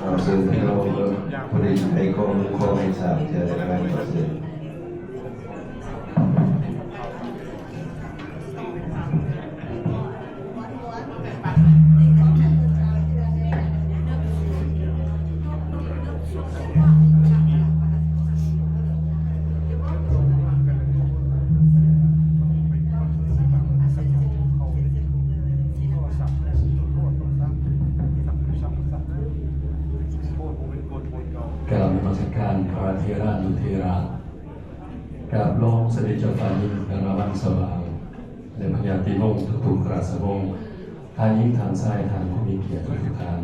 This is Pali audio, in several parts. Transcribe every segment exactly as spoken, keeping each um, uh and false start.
ขอเชิญพี่น้องผู้ได้ให้ข้อมูลข้อมูลสามเจ้าหน้าที่ กราบนมัสการพระเถรานุเถระ กราบรองสมเด็จเจ้าฟ้าหญิงอุดาราวังสว่าง และพญาติวงศ์ทุกๆราชวงศ์ ท่านหญิงท่านชาย ท่านผู้มีเกียรติทุกๆท่าน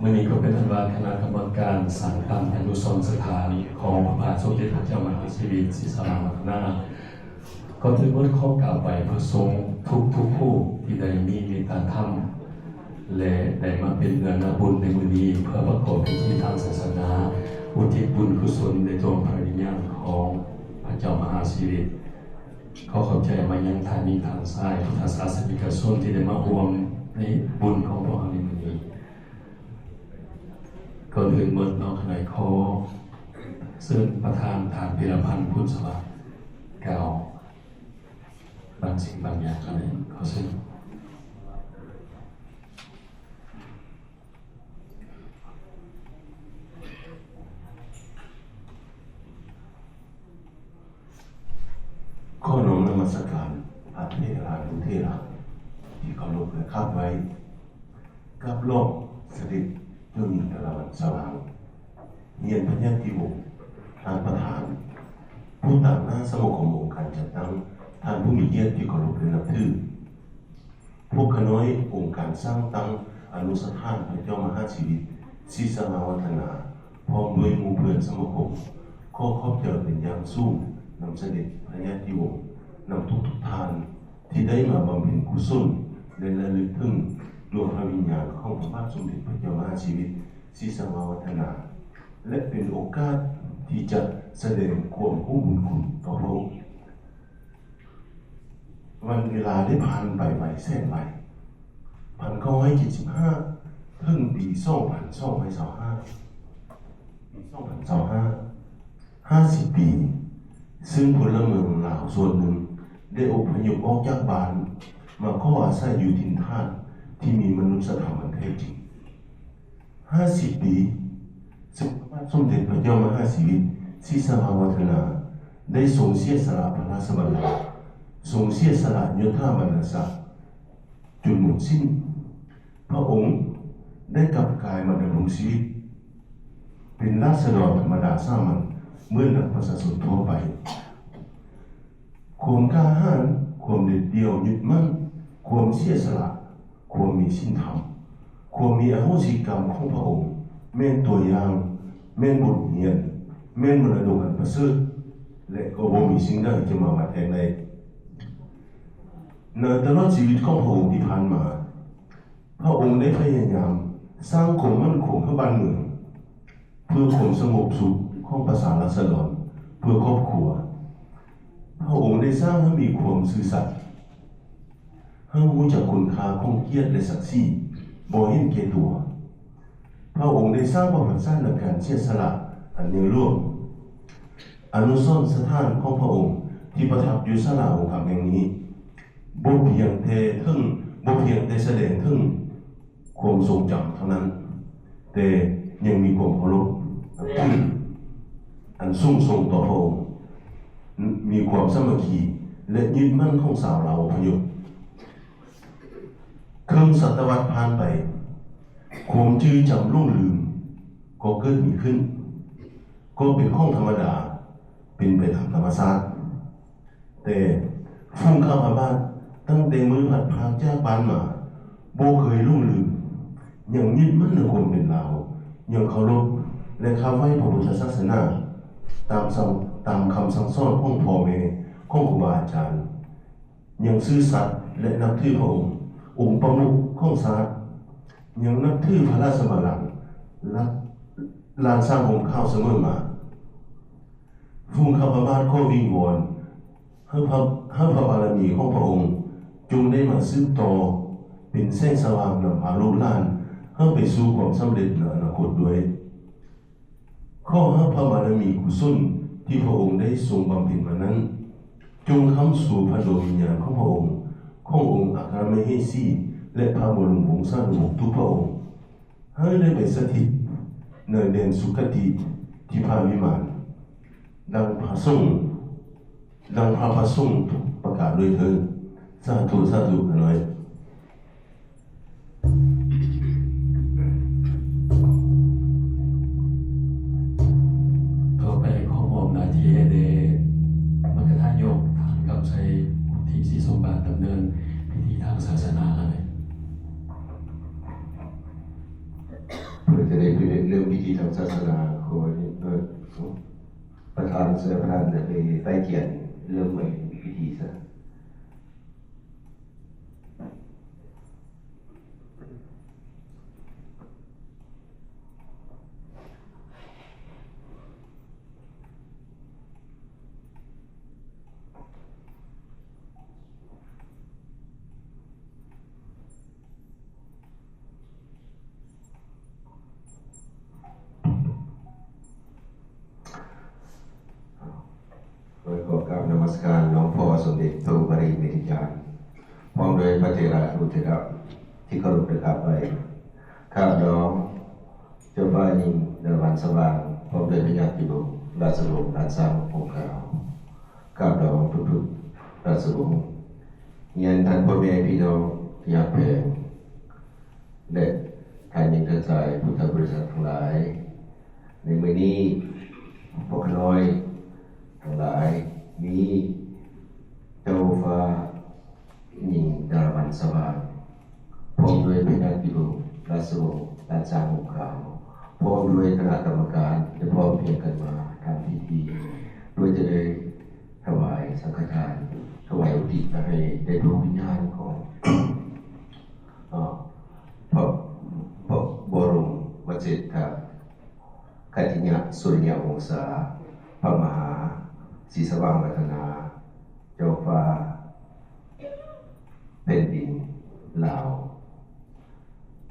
มื้อนี้ก็เป็นอันว่าคณะกรรมการสร้างตั้งอนุสรณ์สถานของพระบาทสมเด็จพระเจ้ามหาชีวิตศรีสาราวัฒนา ก็ถือว่าขอกราบไหว้พระสงฆ์ทุกๆผู้ที่ได้มีเมตตาธรรม และได้มาเป็นเนื้อนาบุญในมื้อนี้ เพื่อประกอบพิธีทางศาสนา อุทิศบุญกุศลในดวงพระวิญญาณของพระเจ้ามหาชีวิต ขอขอบใจมายังท่านหญิงท่านชายพุทธศาสนิกชนที่ได้มาร่วมในบุญของพวกเราในมื้อนี้ ก่อนอื่นหมดเนาะ ขอเชิญประธานท่านพีรพันธ์ คุณสวัสดิ์ กล่าวบางสิ่งบางอย่าง ขอเชิญ ขอน้อมนมัสการพระเถรานุเถระที่เคารพและข้าไว้ กับรองสมเด็จเจ้าหญิงอุดาราวังสว่าง เฮียนพญาติวงศ์ ท่านประธาน ผู้ตางหน้าสมาคมองค์การจัดตั้ง ท่านผู้มีเกียรติที่เคารพและนับถือ พวกข้าน้อยองค์การสร้างตั้งอนุสถานพระเจ้ามหาชีวิตศรีสาราวัฒนา พร้อมด้วยหมู่เพื่อนสมาคม ขอขอบใจเป็นอย่างสูงนำเสด็จพระญาติวงศ์นำทุกทุกๆท่าน ที่ได้มาบำเพ็ญกุศลและระลึกถึงดวงพระวิญญาณของพระบาทสมเด็จพระเจ้ามหาชีวิตศรีสาราวัฒนา และเป็นโอกาสที่จะแสดงความรู้บุญคุณต่อพระองค์ วันเวลาได้ผ่านไปไวแสนไว พันเก้าร้อยเจ็ดสิบห้า ถึงปี สองพันสองร้อยยี่สิบห้า ปี สองพันยี่สิบห้า ห้าสิบปี ซึ่งพลเมืองลาวส่วนหนึ่งได้อพยพออกจากบ้าน มาขออาศัยอยู่ถิ่นฐานที่มีมนุษยธรรมอันแท้จริง ห้าสิบปี ซึ่งพระบาทสมเด็จพระเจ้ามหาชีวิตศรีสาราวัฒนา ได้ทรงเสียสละพระราชบัลลังก์ ทรงเสียสละยศถาบรรดาศักดิ์จนหมดสิ้น พระองค์ได้กลับกายมาดำรงชีวิต เป็นราษฎรธรรมดาสามัญเหมือนดังประชาชนทั่วไป ความกล้าหาญ ความเด็ดเดี่ยวยึดมั่น ความเสียสละ ความมีศีลธรรม ความมีอโหสิกรรมของพระองค์ แม่นตัวอย่าง แม่นบทเรียน แม่นมรดกอันประเสริฐ และก็บ่มีสิ่งใดจะมามาแทนได้ ในตลอดชีวิตของพระองค์ที่ผ่านมา พระองค์ได้พยายามสร้างความมั่นคงให้บ้านเมือง เพื่อความสงบสุขของประชาราษฎร เพื่อครอบครัว พระองค์ได้สร้างให้มีความซื่อสัตย์ ให้รู้จักคุณค่าของเกียรติและศักดิ์ศรี บ่เห็นแก่ตัว พระองค์ได้สร้างประวัติศาสตร์ในการเสียสละอันใหญ่หลวง อนุสรณ์สถานของพระองค์ที่ประทับอยู่ศาลาองค์ธรรมแห่งนี้ บ่เพียงแต่ถึง บ่เพียงแต่แสดงถึงความทรงจำเท่านั้น แต่ยังมีความเคารพอันสูงส่งต่อพระองค์ มีความสามัคคี และยึดมั่นของชาวลาวอพยพ ครึ่งศตวรรษผ่านไป ความจื้อจำหลงลืม ก็เกิดมีขึ้น ก็เป็นของธรรมดา เป็นไปตามธรรมชาติ แต่ฝูงข้าพระบาทตั้งแต่มื้อพลัดพรากจากบ้านมา บ่เคยหลงลืม ยังยึดมั่นในความเป็นลาว ยังเคารพและข้าไหว้พระพุทธศาสนา ตามสั่ง ตามคำสั่งสอนของพ่อแม่ ของครูบาอาจารย์ ยังซื่อสัตย์และนับถือพระองค์ องค์ประมุขของชาติ ยังนับถือพระราชบัลลังก์ และลานสร้างห่มขาวเสมอมา ฝูงข้าพระบาทขอวิงวอน ให้พระ ให้พระบารมีของพระองค์ จงได้มาสืบต่อ เป็นแสงสว่างนำพาลูกหลาน ให้ไปสู่ความสำเร็จในอนาคตด้วย ขอให้พระบารมีกุศลที่พระองค์ได้ทรงบำเพ็ญมานั้น จงค้ำสู่พระดวงวิญญาณของพระองค์ ขององค์อัครมเหสี และพระบรมวงศานุวงศ์ทุกพระองค์ ให้ได้ไปสถิตในแดนสุคติทิพยวิมาน ดังพระสงฆ์ ดังพระประสงค์ประกาศด้วยเทอญ สาธุ สาธุ ขะน้อย ต่อไปขอมอบหน้าที่ให้แด่มรรคทายก ท่านกำไช วุฒิศรีสมบัติ ดำเนินพิธีทางศาสนาเลย เพื่อจะได้เริ่มพิธีทางศาสนา ขอให้เอ่อ ประธาน เอ่อ ประธานจะไปใต้เตียนเริ่มใหม่พิธีซะ ขอกราบนมัสการหลวงพ่อสมเด็จพระอุปรินทร์เมธีจารย์ พร้อมด้วยพระเถรานุเถระที่เคารพและกราบไหว้ กราบน้อมเจ้าฟ้าหญิงดาราวัณสว่าง พร้อมด้วยพระญาติวงศ์ราชวงศ์ล้านช้างองค์เก้า กราบน้อมทุกๆราชวงศ์ เฮียนท่านพ่อแม่พี่น้องที่ฮักแพง และท่านหญิงท่านชายพุทธบริษัททั้งหลาย ในมื้อนี้พวกข้าน้อยทั้งหลาย มีเจ้าฟ้าหญิงดาราวัณสว่าง พร้อมด้วยพระญาติวงศ์ราชวงศ์ล้านช้างองค์เก้า พร้อมด้วยคณะกรรมการได้พร้อมเพรียงกันมาทำพิธี เพื่อจะได้ถวายสังฆทาน ถวายอุทิศให้แด่ดวงวิญญาณของ เอ่อ พระ พระบรมวเชษฐกัตติยสุริยวงศา พระมหาศรีสว่างวัฒนา เจ้าฟ้าแผ่นดินลาว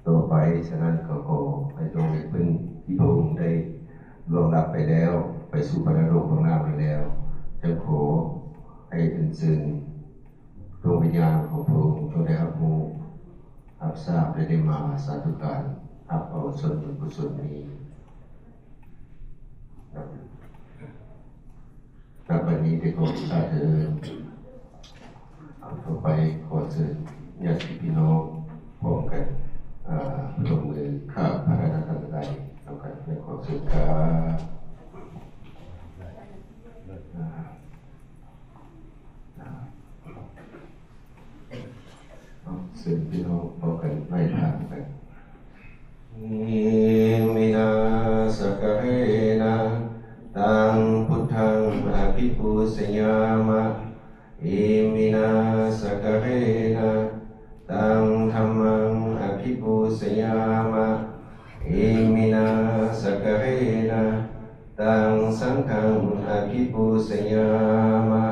ต่อไป ฉะนั้นก็ขอให้ดวงวิญญาณที่พระองค์ได้ล่วงลับไปแล้ว ไปสู่ปรโลกเบื้องหน้าไปแล้ว จะขอให้อัญเชิญดวงวิญญาณของพระองค์จงได้รับรู้ รับทราบ และได้มาสาธุการ รับเอาส่วนบุญกุศลนี้ ครับ วันนี้ได้ขอสาธุ ต่อไปขอเชิญญาติพี่น้องพร้อมกัน อ่า พนมมือข้าพระรัตนตรัย แล้วกัน และขอเชิญครับ อ่า เชิญพี่น้องพร้อมกันไหว้พระกัน Iminā sakkārena taṃ buddhaṃ abhipūjayāma. Iminā sakkārena taṃ dhammaṃ abhipūjayāma. Iminā sakkārena taṃ saṅghaṃ abhipūjayāma.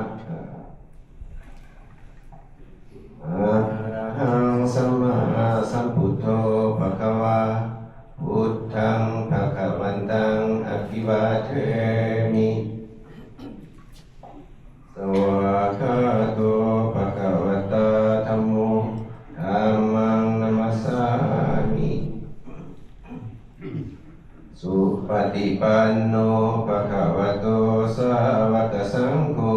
Arahaṃ sammāsambuddho bhagavā, buddhaṃ bhagavantaṃ abhivādemi. Svākkhāto bhagavatā dhammo, dhammaṃ namassāmi. Supaṭipanno bhagavato sāvakasaṅgho,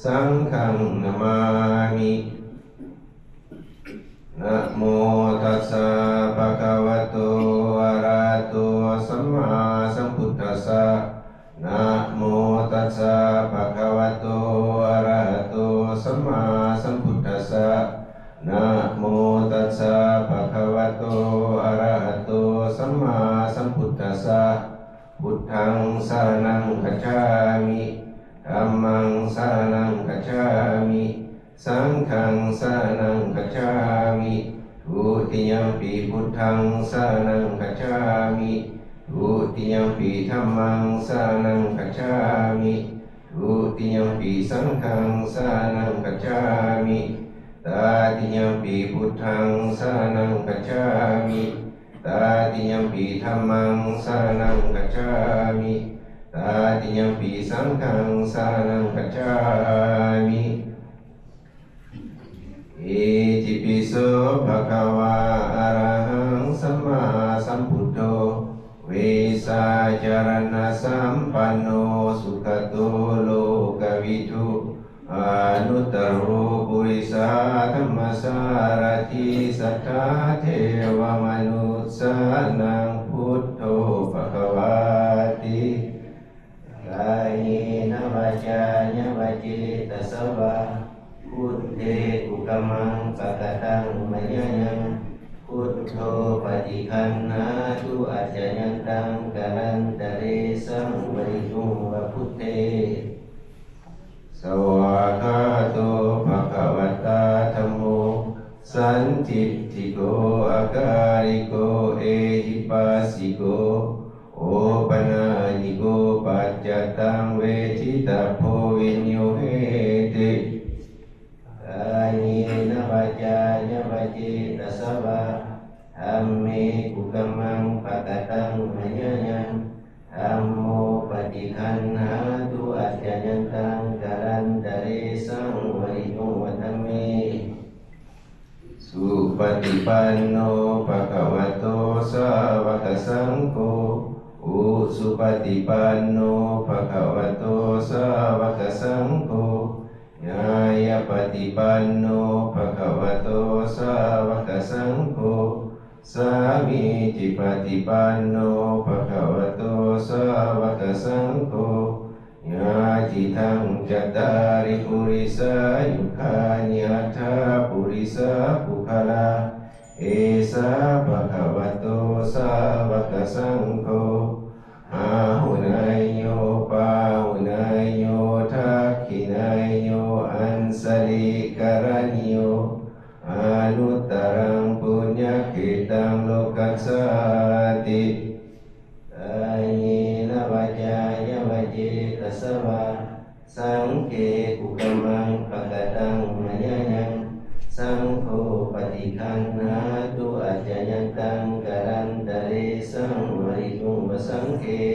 saṅghaṃ namāmi. Namo tassa bhagavato arahato sammāsambuddhassa. Namo tassa bhagavato arahato sammāsambuddhassa. Namo tassa bhagavato arahato sammāsambuddhassa. Buddhaṃ saraṇaṃ gacchāmi. Dhammaṃ saraṇaṃ gacchāmi. Saṅghaṃ saraṇaṃ gacchāmi. Dutiyampi buddhaṃ saraṇaṃ gacchāmi. Dutiyampi dhammaṃ saraṇaṃ gacchāmi. Dutiyampi saṅghaṃ saraṇaṃ gacchāmi. Tatiyampi buddhaṃ saraṇaṃ gacchāmi. Dhammaṃ saraṇaṃ gacchāmi. Tatiyampi saṅghaṃ saraṇaṃ gacchāmi. Itipi so bhagavā arahaṃ sammāsambuddho vijjācaraṇasampanno sugato lokavidū anuttaro purisadammasārathi satthā devamanussānaṃ buddho bhagavāti. Kāyena vācāya va cetasā vā buddhe kukammaṃ pakataṃ mayā yaṃ buddho paṭiggaṇhātu accayantaṃ kālantare saṃvarituṃ va buddhe. Svākkhāto bhagavatā dhammo sandiṭṭhiko akāliko ehipassiko opanayiko paccattaṃ veditabbo viññūhīti. Kāyena vācāya va cetasā vā dhamme kukammaṃ pakataṃ mayā yaṃ dhammo paṭiggaṇhātu accayantaṃ kālantare saṃvarituṃ va dhamme. Supaṭipanno bhagavato sāvakasaṅgho, ujupaṭipanno bhagavato sāvakasaṅgho, ñāyapaṭipanno bhagavato sāvakasaṅgho, sāmīcipaṭipanno bhagavato sāvakasaṅgho, yadidaṃ cattāri purisayugāni aṭṭha purisapuggalā, esa bhagavato sāvakasaṅgho, āhuneyyo pāhuneyyo dakkhiṇeyyo añjalikaraṇīyo anuttaraṃ puññakkhettaṃ lokassāti. Kāyena vācāya va cetasā vā saṅghe kukammaṃ pakataṃ mayā yaṃ saṅgho paṭiggaṇhātu accayantaṃ kālantare saṃvarituṃ va saṅghe.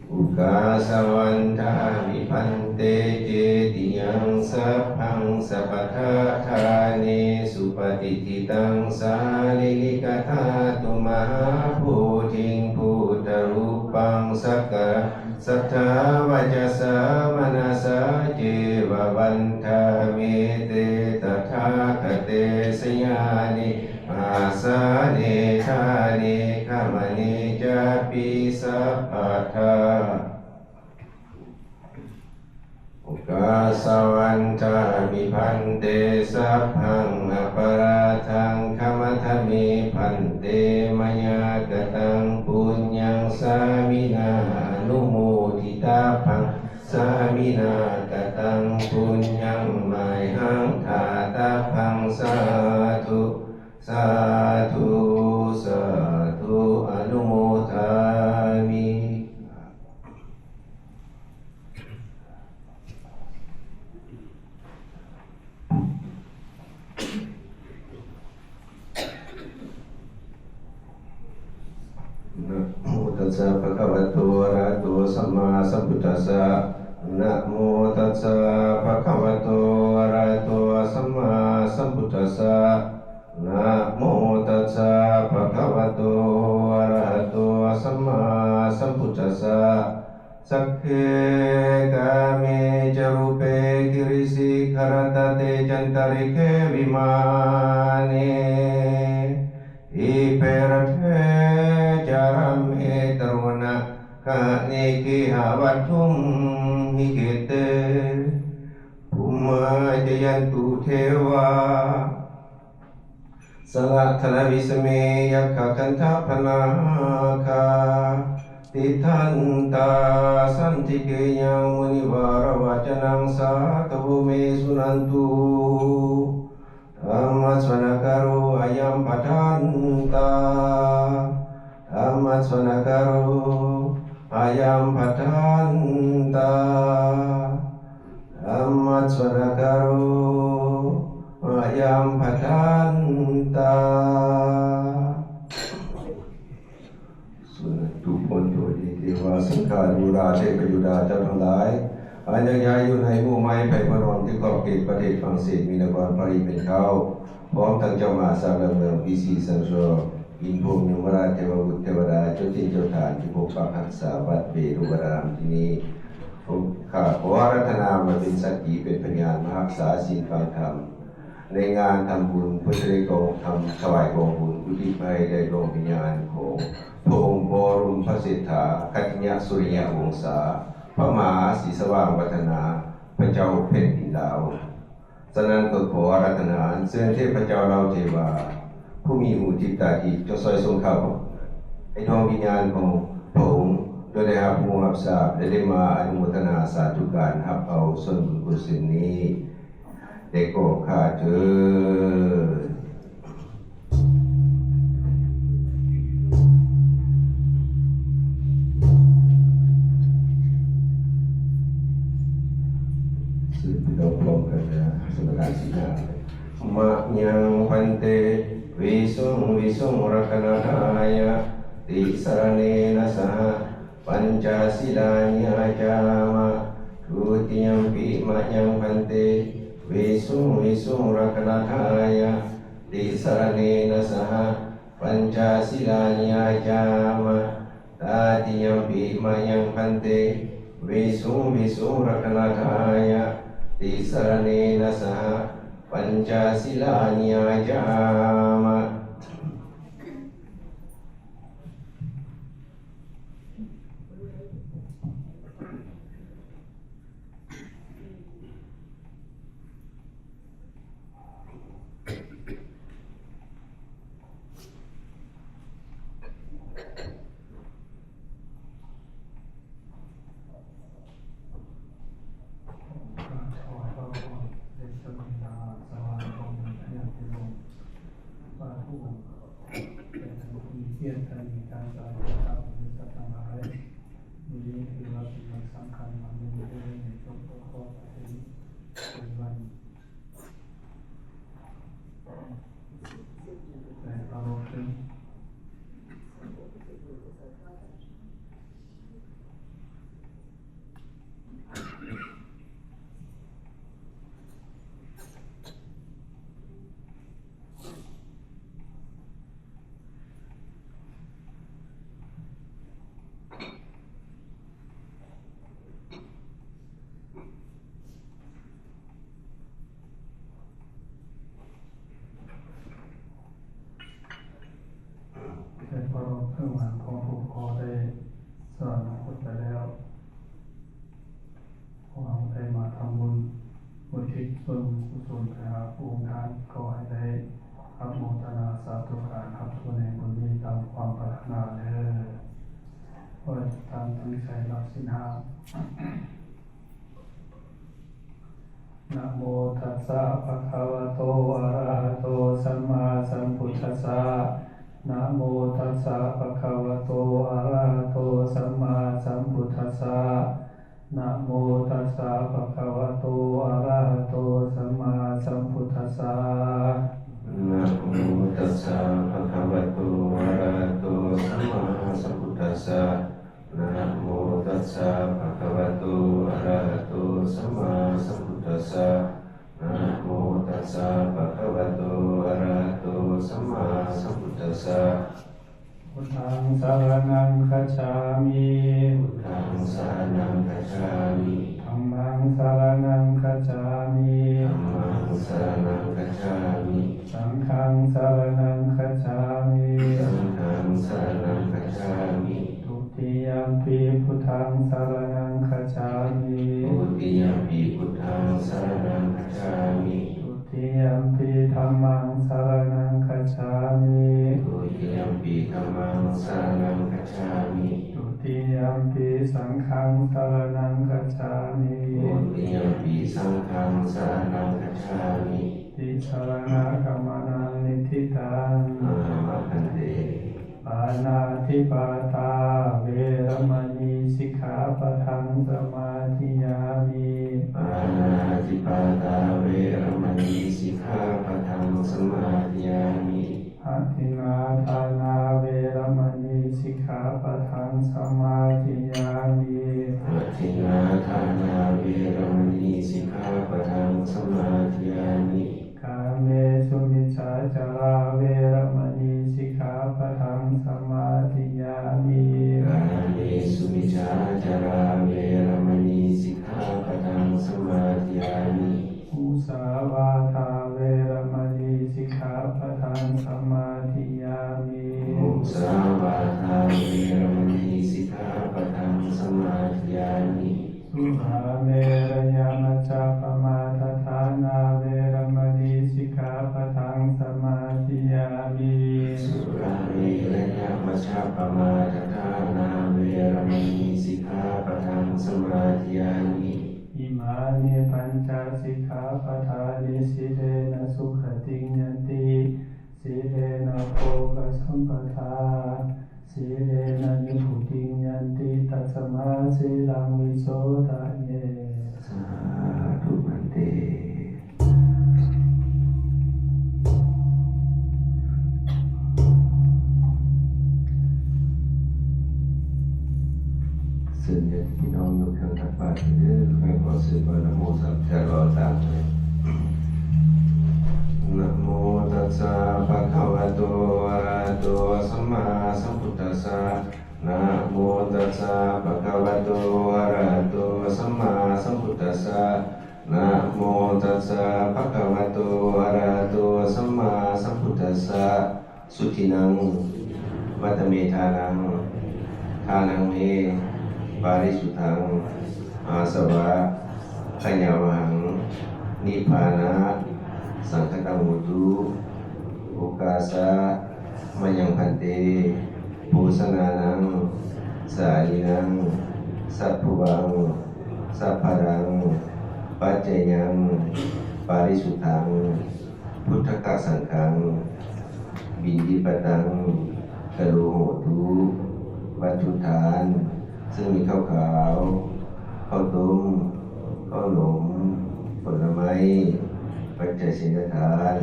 Ukāsa vandāmi bhante cetiyaṃ sabbaṃ sabbattha ṭhāne supatiṭṭhitaṃ sārīrikadhātu mahābodhiṃ buddharūpaṃ sakka sadā vacasā manasā ceva vandāmete tathāgate sayane āsane ṭhāne gamane cāpi sabbadā. Ukāsa vandāmi bhante sabbaṃ aparādhaṃ khamatha me bhante mayā kataṃ puññaṃ sāminā anumoditabbaṃ sāminā kataṃ puññaṃ mayhaṃ dātabbaṃ sādhu sādhu sādhu anumodāmi. Namo tassa bhagavato arahato sammāsambuddhassa. Namo tassa bhagavato arahato sammāsambuddhassa. Namo tassa bhagavato arahato sammāsambuddhassa. Sagge kāme ca rūpe girisikharataṭe cantalikkhe vimāne dīpe raṭṭhe ca gāme taruvanagahane gehavatthumhi khette bhummā cāyantu devā jalathalavisame yakkhagandhabbanāgā tiṭṭhantā santike yaṃ munivaravacanaṃ sādhavo me suṇantu. Dhammassavanakālo ayam bhadantā. Dhammassavanakālo ayam bhadantā. Dhammassavanakālo ayam bhadantā. บุราเทพยุดาเจ้าทั้งหลาย อันยังย้ายอยู่ในหมู่ไม้ไผ่พนมที่ขอบเขตประเทศฝรั่งเศส มีนครปารีสเป็นเค้า พร้อมทั้งเจ้ามหาทรัพย์และเมือง พี ซี เซ็นทรัล อินทร์พรหมยมราช เทวบุตรเทวดา เจ้าถิ่นเจ้าฐานที่ปกปักรักษาวัดเวรุวนารามที่นี่ ข้าขออาราธนามาเป็นสักขีเป็นพยานมารักษาศีลฟังธรรม ในงานทำบุญเพื่อจะได้กองทำถวายกองบุญอุทิศให้แด่ดวงวิญญาณของพระองค์บรมพระเศรษฐา คัตติยสุริยวงศา พระมหาศรีสว่างวัฒนา พระเจ้าแผ่นดินลาว ฉะนั้นก็ขออาราธนาเชิญเทพเจ้าเหล่าเทวา ผู้มีหูทิพย์ตาทิพย์ จงช่วยส่งข่าวให้ดวงวิญญาณของพระองค์ โดยได้รับรู้รับทราบ และได้มาอนุโมทนาสาธุการรับเอาส่วนบุญกุศลนี้ ได้โปรดข้าเถิด ซึ่งพี่น้องพร้อมกันนะ สำนักงานสิบห้า Mayaṃ bhante visuṃ visuṃ rakkhaṇatthāya tisaraṇena saha pañca sīlāni yācāma. Dutiyampi mayaṃ bhante visuṃ visuṃ rakkhaṇatthāya tisaraṇena saha pañca sīlāni yācāma. Tatiyampi mayaṃ bhante visuṃ visuṃ rakkhaṇatthāya tisaraṇena saha pañca sīlāni yācāma. วันนี้ถือว่าเป็นวันสำคัญวันหนึ่งด้วยในช่วงครบรอบถึงเป็นวัน แต่เราถึง ได้เคารพเครื่องหมายของผู้ขอได้สวรรคตไปแล้ว ขอให้ได้มาทำบุญอุทิศส่วนกุศลไปหาพระองค์ท่าน ขอให้ได้รับโมทนาสาธุการรับส่วนแห่งบุญนี้ตามความปรารถนาเด้อ ขอให้ท่านตั้งใจรับศีลห้า Namo tassa bhagavato arahato sammāsambuddhassa. Namo tassa bhagavato arahato sammāsambuddhassa. Namo tassa bhagavato arahato sammāsambuddhassa. Namo tassa bhagavato arahato sammāsambuddhassa. Namo tassa bhagavato arahato sammāsambuddhassa. Namo tassa bhagavato arahato sammāsambuddhassa. Buddhaṃ saraṇaṃ gacchāmi. Buddhaṃ saraṇaṃ gacchāmi. Dhammaṃ saraṇaṃ gacchāmi. Dhammaṃ saraṇaṃ gacchāmi. Saṅghaṃ saraṇaṃ gacchāmi. Saṅghaṃ saraṇaṃ gacchāmi. Dutiyampi buddhaṃ saraṇaṃ gacchāmi. Dutiyampi buddhaṃ saraṇaṃ gacchāmi. Dutiyampi dhammaṃ saraṇaṃ gacchāmi. Dutiyampi dhammaṃ saraṇaṃ gacchāmi. Dutiyampi saṅghaṃ saraṇaṃ gacchāmi. Dutiyampi saṅghaṃ saraṇaṃ gacchāmi. Tisaraṇagamanaṃ niṭṭhitaṃ. Āma bhante. Pāṇātipātā veramaṇī sikkhāpadaṃ samādiyāmi. Pāṇātipātā veramaṇī sikkhāpadaṃ samādiyāmi. Adinnādānā veramaṇī sikkhāpadaṃ samādiyāmi. samādiyāmi. Kāmesu micchācārā veramaṇī sikkhāpadaṃ samādiyāmi. Kāmesu micchācārā veramaṇī sikkhāpadaṃ samādiyāmi. Musāvādā veramaṇī sikkhāpadaṃ samādiyāmi. Musāvādā veramaṇī sikkhāpadaṃ samādiyāmi. Surāmerayamajjapamādaṭṭhānā veramaṇī sikkhāpadaṃ samādiyāmi. Surāmerayamajjapamādaṭṭhānā veramaṇī sikkhāpadaṃ samādiyāmi. Imāni pañca sikkhāpadāni. Sīlena sugatiṃ yanti, sīlena bhogasampadā, sīlena nibbutiṃ yanti, tasmā sīlaṃ visodhaye. Sādhu bhante. ເຊີນຍາດຕິພີ່ນ້ອງຍົກເຄື່ອງຕັກບາດເດີ. ຂ້ອຍຂໍເຊີນວ່ານະໂມສາມຈະລໍຕາມເລີຍ. Namo tassa bhagavato arahato sammāsambuddhassa. Namo tassa bhagavato arahato sammāsambuddhassa. Namo tassa bhagavato arahato sammāsambuddhassa. Sudinnaṃ vata me dānaṃ, dānaṃ me pārisuddhaṃ, āsavakkhayāvahaṃ, nibbānasaṅkhātaṃ hotu. Okāsa mayaṃ bhante, bhojanānaṃ sālīnaṃ, sabbhuvaṃ sabbaraṃ, paccayaṃ pārisuddhaṃ, bhuddhaggaṃ saṅghaṃ piṇḍapātaṃ karo hotu. ວັດຖຸທານ ເຊິ່ງມີເຂົ້າຂາວ, ເຂົ້າຕົ້ມ, ເຂົ້າໜົມ, ຜົນລະໄມ້, ປັດໄຈໄຊຍະທານ,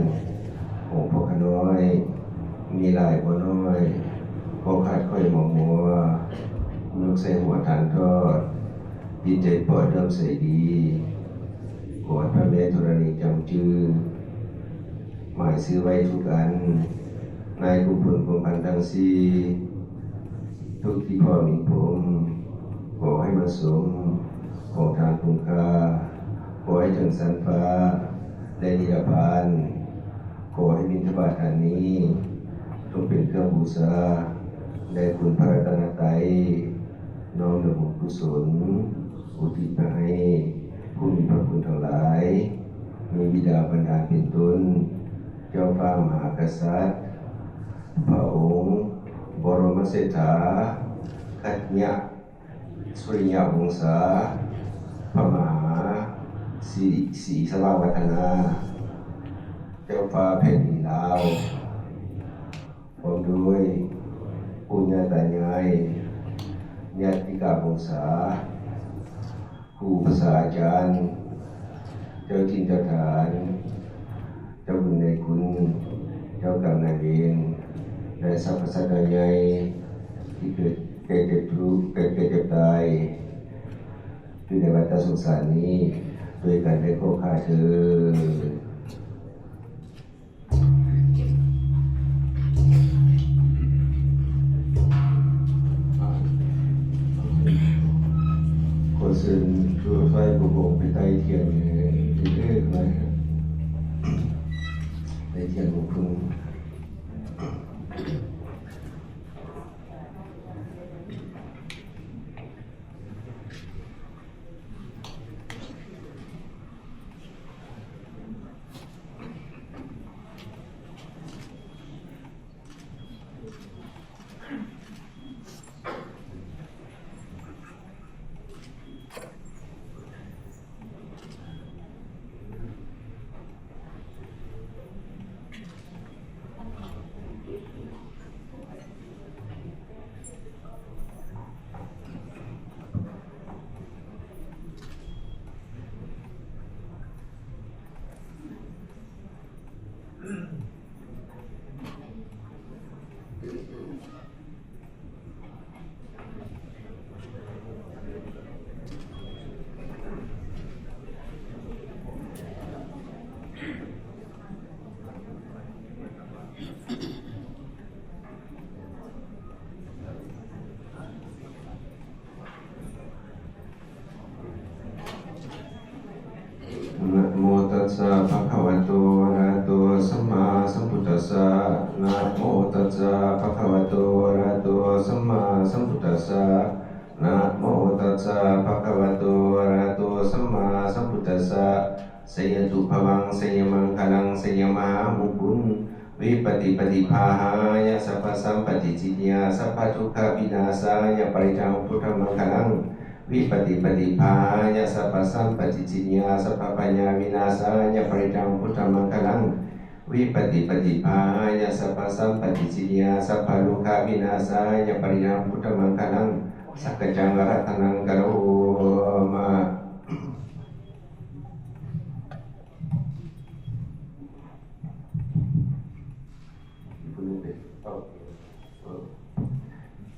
ຫົງພະຂ້ານ້ອຍ, ມີຫຼາຍບໍ່ໜ້ອຍ, ບໍ່ຂາດຂ້ອຍໝອກມົວ, ຍົກໃສ່ຫົວທານທອດ, ຈິດໃຈເປາະເຫຼື້ອມໃສດີ. ຂໍໃຫ້ພະແມ່ທໍລະນີຈຳຈື່, ໝາຍຊື່ໄວ້ທຸກອັນ, ນາຍກຸມພົນກຸມພັນທັງສີ່, ທຸກທີ່ພໍ່ມີພົມ, ຂໍໃຫ້ມາສົມຂອງທານຄຸນຄ່າ, ຂໍໃຫ້ເຖິງຊັ້ນຟ້າ ແລະ ນິລະພານ. ຂໍໃຫ້ບິນທະບາດທານນີ້ ຈົ່ງເປັນເຄື່ອງບູຊາ ແດ່ຄຸນພະລັດຕະນະໄຕ, ນ້ອມນຳບຸນກຸສົນ ອຸທິດໄປໃຫ້ຜູ້ມີພະຄຸນທັງຫຼາຍ, ມີບິດາບັນດານເປັນຕົ້ນ ເຈົ້າຟ້າມະຫາກະສັດ, ພະອົງບໍລົມະເສດຖາ ຄັດຍະ ສຸລິຍະວົງສາ ພະມະຫາສີ ສີສະຫວາວັດທະນາ ເຈົ້າຟ້າແຜ່ນດິນລາວ ພ້ອມດ້ວຍປູ່ຍ່າຕາຍາຍ ຍາດຕິກາວົງສາ ຄູອຸປັດຊາອາຈານ ເຈົ້າຖິ່ນເຈົ້າຖານ ເຈົ້າບຸນນາຍຄຸນ ເຈົ້າກຳນາຍເວນ ແລະ ສັບພະສັດຕາໃຫຍ່ ທີ່ເກີດແກ່ເຈັບທຸກ ເກີດແກ່ເຈັບຕາຍ ຢູ່ໃນວັດຕະສົງສານນີ້ ດ້ວຍກັນໄດ້ໂຄຄາເທີນ. ຂໍເຊີນທົ່ວໄຟຜູ້ປົກໄປໃຕ້ທຽນເລີກໆ ໜ້ອຍ ໃຕ້ທຽນຂອງເພິ່ນ. bhagavato arahato sammāsambuddhassa. Namo tassa bhagavato arahato sammāsambuddhassa. Jayanto bhavaṃ jayamaṅgalaṃ jayamahāmaṅgalaṃ. Vipattipaṭibāhāya sabbasampattisiddhiyā sabbadukkhavināsāya parittaṃ brūtha maṅgalaṃ. Vipattipaṭibāhāya sabbasampattisiddhiyā sabbabhayavināsāya parittaṃ brūtha maṅgalaṃ. Vipattipaṭibāhāya sabbasampattisiddhiyā sabbarogavināsāya parittaṃ brūtha maṅgalaṃ. Sakkaccaṃ araṭṭhānaṃ karoma.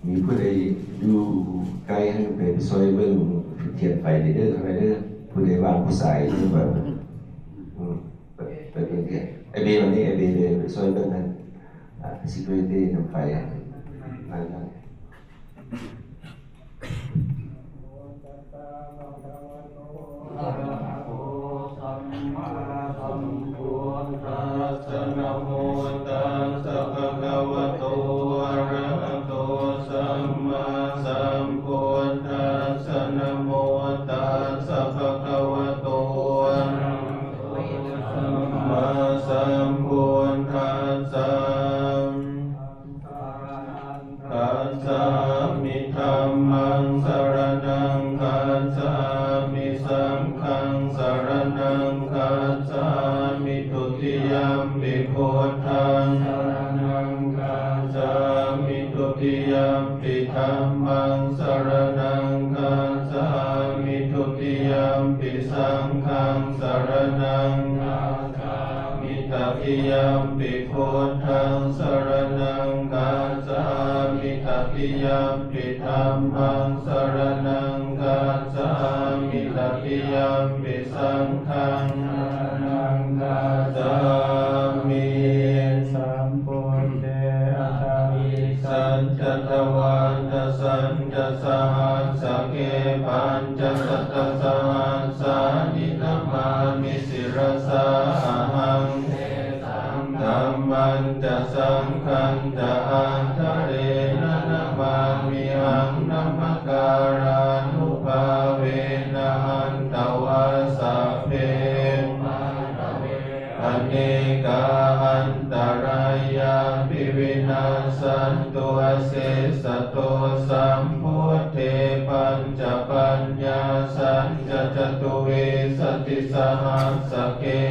ມີຜູ້ໃດຢູ່ໄກຫັ້ນໄປ ໄປຊ່ອຍເບິ່ງທຽນໄຟເດີ ເດີ ຜູ້ໃດວ່າງຜູ້ຊາຍ ເບິ່ງ ອືມ ໄປ ໄປເບິ່ງທຽນ ໄອ້ເບ ວັນນີ້ ໄອ້ເບ ໄປຊ່ອຍເບິ່ງຫັ້ນ ອ່າ security ນຳໄຟຫັ້ນ ນັ້ນ Arahato sammāsambuddhassa. Namo tassa bhagavato arahato sammāsambuddhassa. Namo tassa bhagavato arahato sammāsambuddhassa. Gacchāmi. Dhammaṃ saraṇaṃ gacchāmi. Saṅghaṃ saraṇaṃ gacchāmi. Dutiyampi buddhaṃ saraṇaṃ gacchāmi. Dutiyampi dhammaṃ saraṇaṃ gacchāmi. Dutiyampi saṅghaṃ saraṇaṃ gacchāmi. Tatiyampi buddhaṃ saraṇaṃ gacchāmi. Tatiyampi dhammaṃ saraṇaṃ gacchāmi. Tatiyampi saṅghaṃ saraṇaṃ gacchāmi. Sambuddhe aṭṭhavīsañca dvādasañca sahassake pañcasatasahassāni namāmi sirasā ahaṃ. Tesaṃ dhammañca saṅghañca ādarena namāmihaṃ. Namakārānubhāvena hantvā sabbe anekā antarāyāpi vinassantu asesato. Sambuddhe pañcapaññāsañca catuvīsatisahassake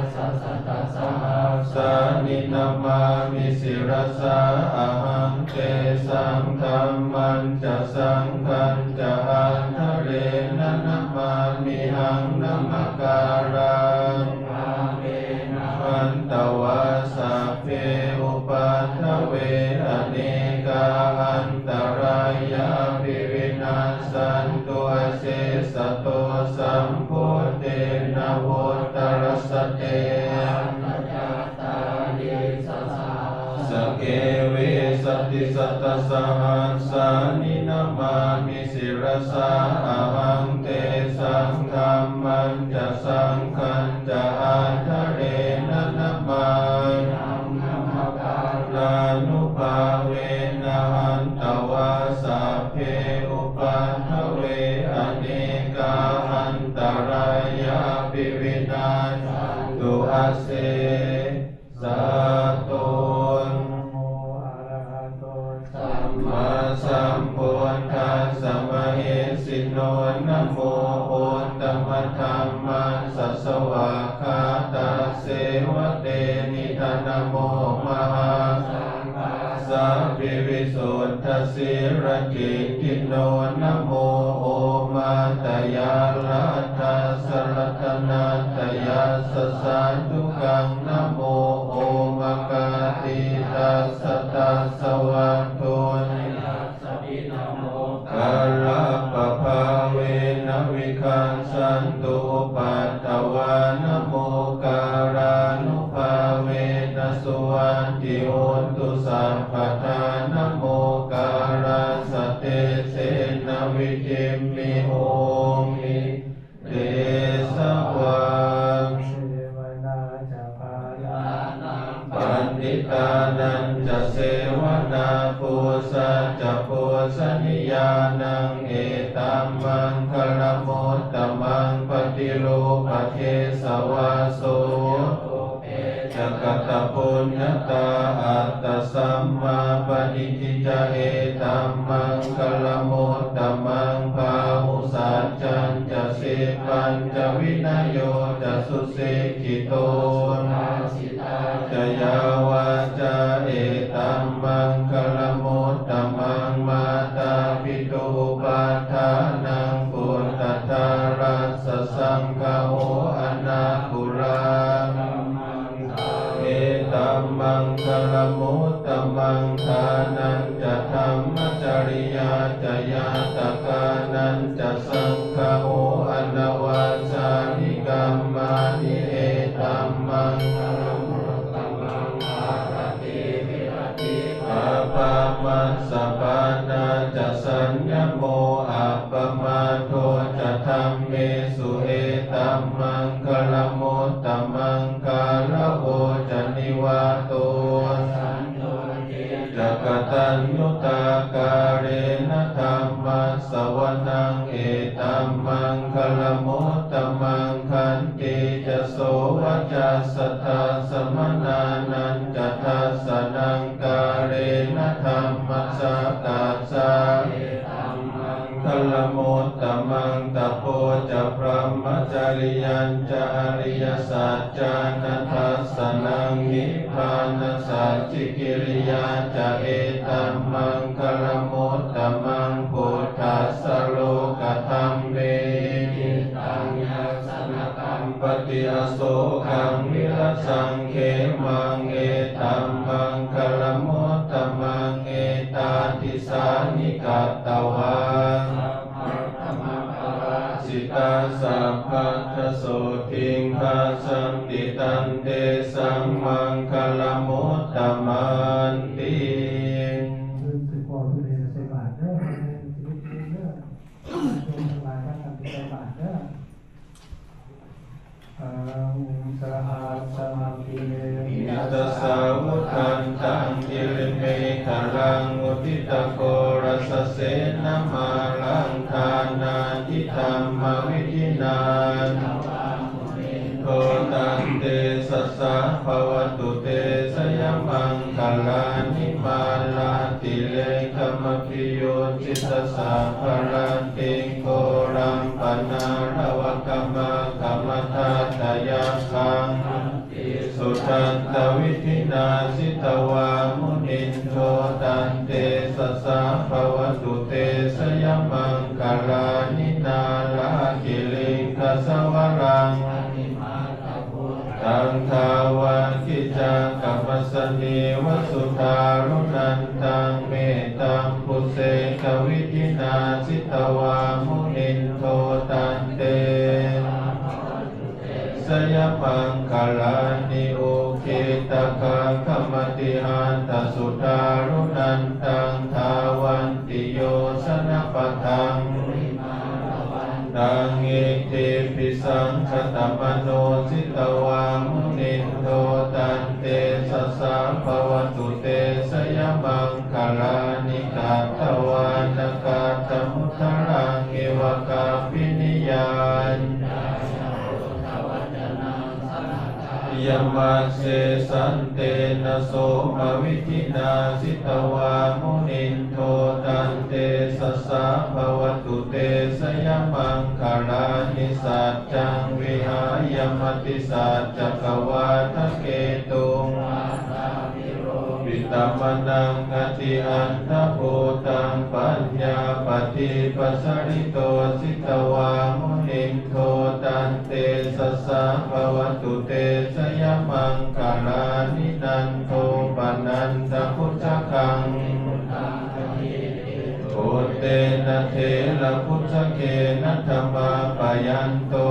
dasasatasahassāni namāmi sirasā ahaṃ. Tesaṃ dhammañca saṅghañca ādarena namāmihaṃ. Namakārānubhāvena hantvā sabbe upaddave anekā antarāyāpi vinassantu asesato. Sambuddhe navuttarasate aṭṭhacattāḷīsasahassake vīsatisatasahassāni namāmi sirasā ahaṃ. Tesaṃ dhammañca saṅghañca ādarena namāmihaṃ. Namakārānubhāvena hantvā sabbe upaddave anekā antarāyāpi vinassantu ase sato. Namo arahato sammāsambuddhassa mahesino. Namo uttamadhammassa svākkhātasseva tenidha. Namo mahāsaṅghassāpi visuddhasīladiṭṭhino. Namo omātyāraddhassa ratanattayassa sādhukaṃ. Namo omakātītassa tassa vatthuttayassapi. Namokārappabhāvena vigacchantu upaddavā. Namokārānubhāvena suvatthi hotu sabbadā. Namokārassa tejena vidhimhi homi tejavā. Pūjā ca pūjanīyānaṃ etammaṅgalamuttamaṃ. Paṭirūpadesavāso ca katapuññatā attasammāpaṇidhi ca etammaṅgalamuttamaṃ. Bāhusaccañca sippañca vinayo ca susikkhito ca yā vācā etammaṅgalamuttamaṃ. Mātāpituupaṭṭhānaṃ puttadārassa saṅgaho anākulā etammaṅgalamuttamaṃ. Dānañca dhammacariyā ca ñātakānañca saṅgaho anavajjāni kammāni etammaṅgalamuttamaṃ. Āratī viratī pāpā majjapānā ca saññamo appamādo ca dhammesu etammaṅgalamuttamaṃ. Gāravo ca nivāto ca kataññutā kālena dhammassavanaṃ etammaṅgalamuttamaṃ. Khantī ca sovacassatā samaṇānañca dassanaṃ kālena dhammasākacchā etammaṅgalamuttamaṃ. Tapo ca brahmacariyañca ariyasaccāna dassanaṃ nibbānasacchikiriyā ca etammaṅgalamuttamaṃ. Phuṭṭhassa lokadhammehi cittaṃ yassa na kampati asokaṃ virajaṃ khemaṃ etammaṅgalamuttamaṃ. Etādisāni katvā sabbatthamaparājitā sabbattha sotthiṃ gacchanti tantesaṃ maṅgalamuttamanti. รู้สึกว่าผู้ใดจะใส่บาตรเด้อ ให้ชีวิตเด้อ โยมทั้งหลายพากันไปใส่บาตรเด้อ Ahuṃ sahassamabhinimmitasāvudhantaṃ girimekhalaṃ uditaghorasasenamāraṃ dānādidhammavidhinā jitavā munindo tantejasā bhavatu te jayamaṅgalāni. Mārātirekamabhiyujjhitasabbarattiṃ ghorampanāḷavakamakkhamathaddhayakkhaṃ khantīsudantavidhinā jitavā munindo tantejasā bhavatu te jayamaṅgalāni. Nāḷāgiriṃ gajavaraṃ atimattabhūtaṃ dāvaggicakkamasanīva sudāruṇantaṃ mettambusekavidhinā jitavā munindo tantejasā bhavatu te jayamaṅgalāni. Ukkhittakhaggamatihatthasudāruṇantaṃ dhāvantiyojanapathaṅgulimālavantaṃ iddhībhisaṅkhatamano jitavā munindo tantejasā bhavatu te jayamaṅgalāni. Katvāna kaṭṭhamudaraṃ iva gabbhinīyā ciñcāya duṭṭhavacanaṃ janakāyamajjhe santena somavidhinā jitavā munindo tantejasā bhavatu te jayamaṅgalāni. Saccaṃ vihāya matisaccakavādaketuṃ vādābhiropitamanaṃ atiandhabhūtaṃ paññāpadīpajalito jitavā munindo tantejasā bhavatu te jayamaṅgalāni. Nandopanandabhujagaṃ vibudhaṃ mahiddhiṃ puttena therabhujagena damāpayanto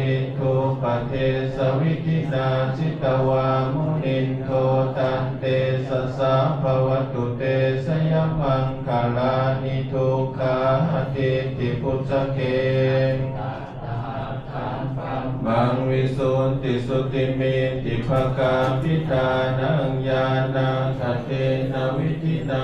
iddhūpadesavidhinā jitavā munindo tantejasā bhavatu te jayamaṅgalāni. Duggāhadiṭṭhibhujagena aṭṭhahatthaṃ brahmaṃ visuddhijutimiddhibakābhidhānaṃ ñāṇāgadena vidhinā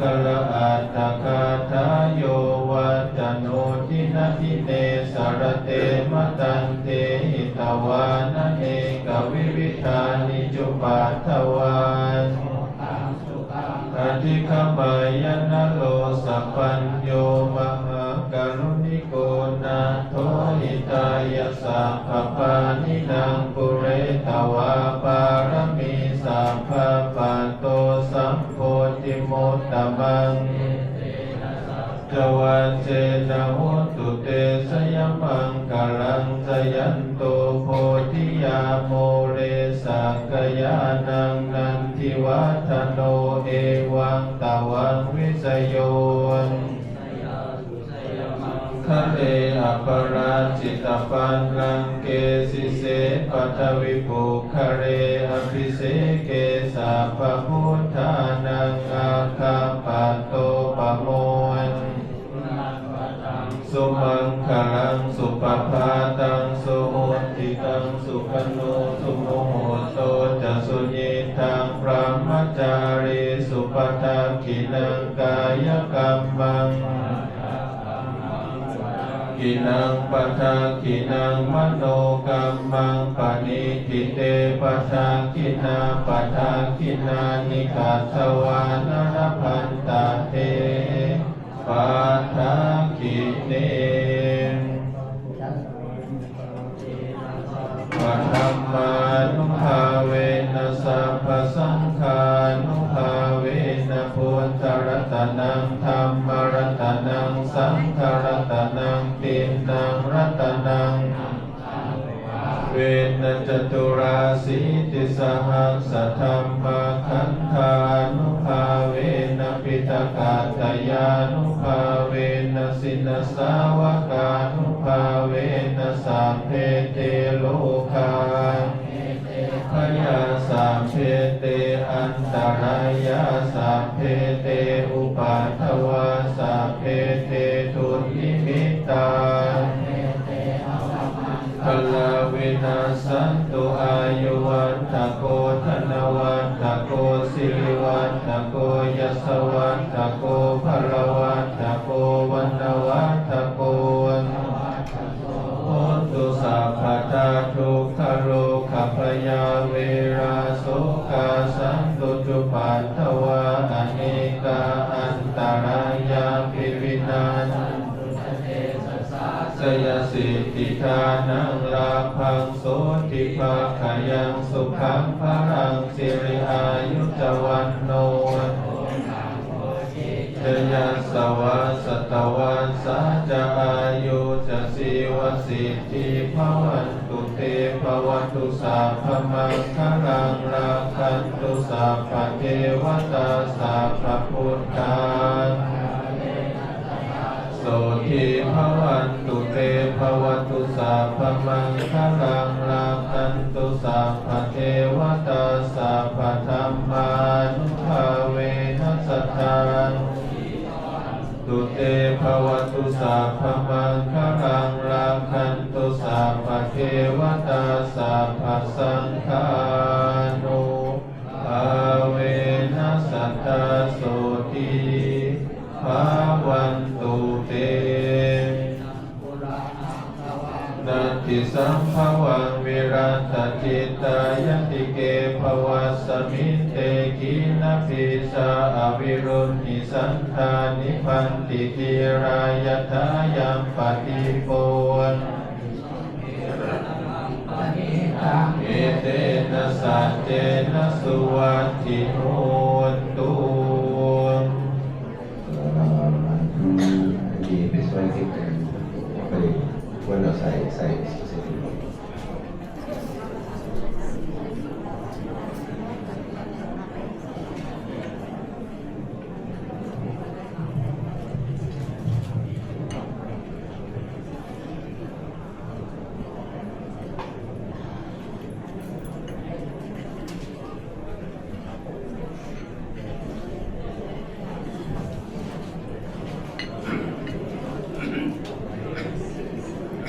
maṅgalaaṭṭhagāthā, yo vācano dinadine sarate matandī, hitvānanekavividhāni cupaddavāni, mokkhaṃ sukhaṃ adhigameyya naro sapañño. Mahākāruṇiko nātho, hitāya sabbapāṇinaṃ, pūretvā pāramī sabbā, patto sambodhimuttamaṃ. Etena saccavajjena, hotu te jayamaṅgalaṃ. Jayanto bodhiyā mūle, sakyānaṃ nandivaḍḍhano, evaṃ tvaṃ vijayo hohi, jayassu jayamaṅgale, aparājitapallaṅke, sīse paṭhavipokkhare, abhiseke sabbabuddhānaṃ, aggappatto pamodati. Sumaṅgalaṃ supabhātaṃ suhuṭṭhitaṃ, sukhaṇo sumuhutto ca, suyiṭṭhaṃ brahmacārisu, padakkhiṇaṃ kāyakammaṃ, ginaṃ padakkhiṇaṃ manokammaṃ, paṇidhī te padakkhiṇā, padakkhiṇāni katvāna, labhantatthe padakkhiṇe. Sabbadhammānubhāvena, sabbasaṅghānubhāvena, buddharatanaṃ, dhammaratanaṃ, saṅgharatanaṃ, tiṇṇaṃ ratanaṃ, vena caturāsītisahassadhammakkhandhānubhāvena, piṭakattayānubhāvena, jinasāvakānubhāvena, sabbe te rogā, bhayā, sabbe te antarāyā, sabbe te upaddavā, sabbe te dunnimittā, maṅgalā vinassantu. Āyuvaḍḍhako dhanavaḍḍhako sirivaḍḍhako yasavaḍḍhako balavaḍḍhako vaṇṇavaḍḍhako hotu sabbadā. Dukkharogabhayā verā sokā sattu cupaddavā, anekā antarāyāpi vinassantu ca tejasā. Jayasiddhi dhanaṃ lābhaṃ sotthi bhāgyaṃ sukhaṃ balaṃ, siri āyu ca vaṇṇo ca yasavā satavassā ca āyū ca jīvasiddhī bhavantu te. Bhavatu sabbamaṅgalaṃ rakkhantu sabbadevatā sabbabuddhā sotthī bhavantu te. Bhavatu sabbamaṅgalaṃ rakkhantu sabbadevatā sabbadhammānubhāvena sadā tu te. Bhavatu sabbamaṅgalaṃ rakkhantu sabbadevatā sabbasaṅghānubhāvena sadā sotthī bhavantu te. Natthi sambhavaṃ virattacittāyatike bhavasmiṃ te khīṇabījā avirūḷhichandā nibbanti dhīrā yathāyampadīpo. Etena saccena suvatthi hotu. อันนี้ไปช่วยที่เป็นไปวันเราใส่ใส่ใส่ถุง Thank you.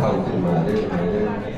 เข้าขึ้นมาเรื่อยๆเรื่อย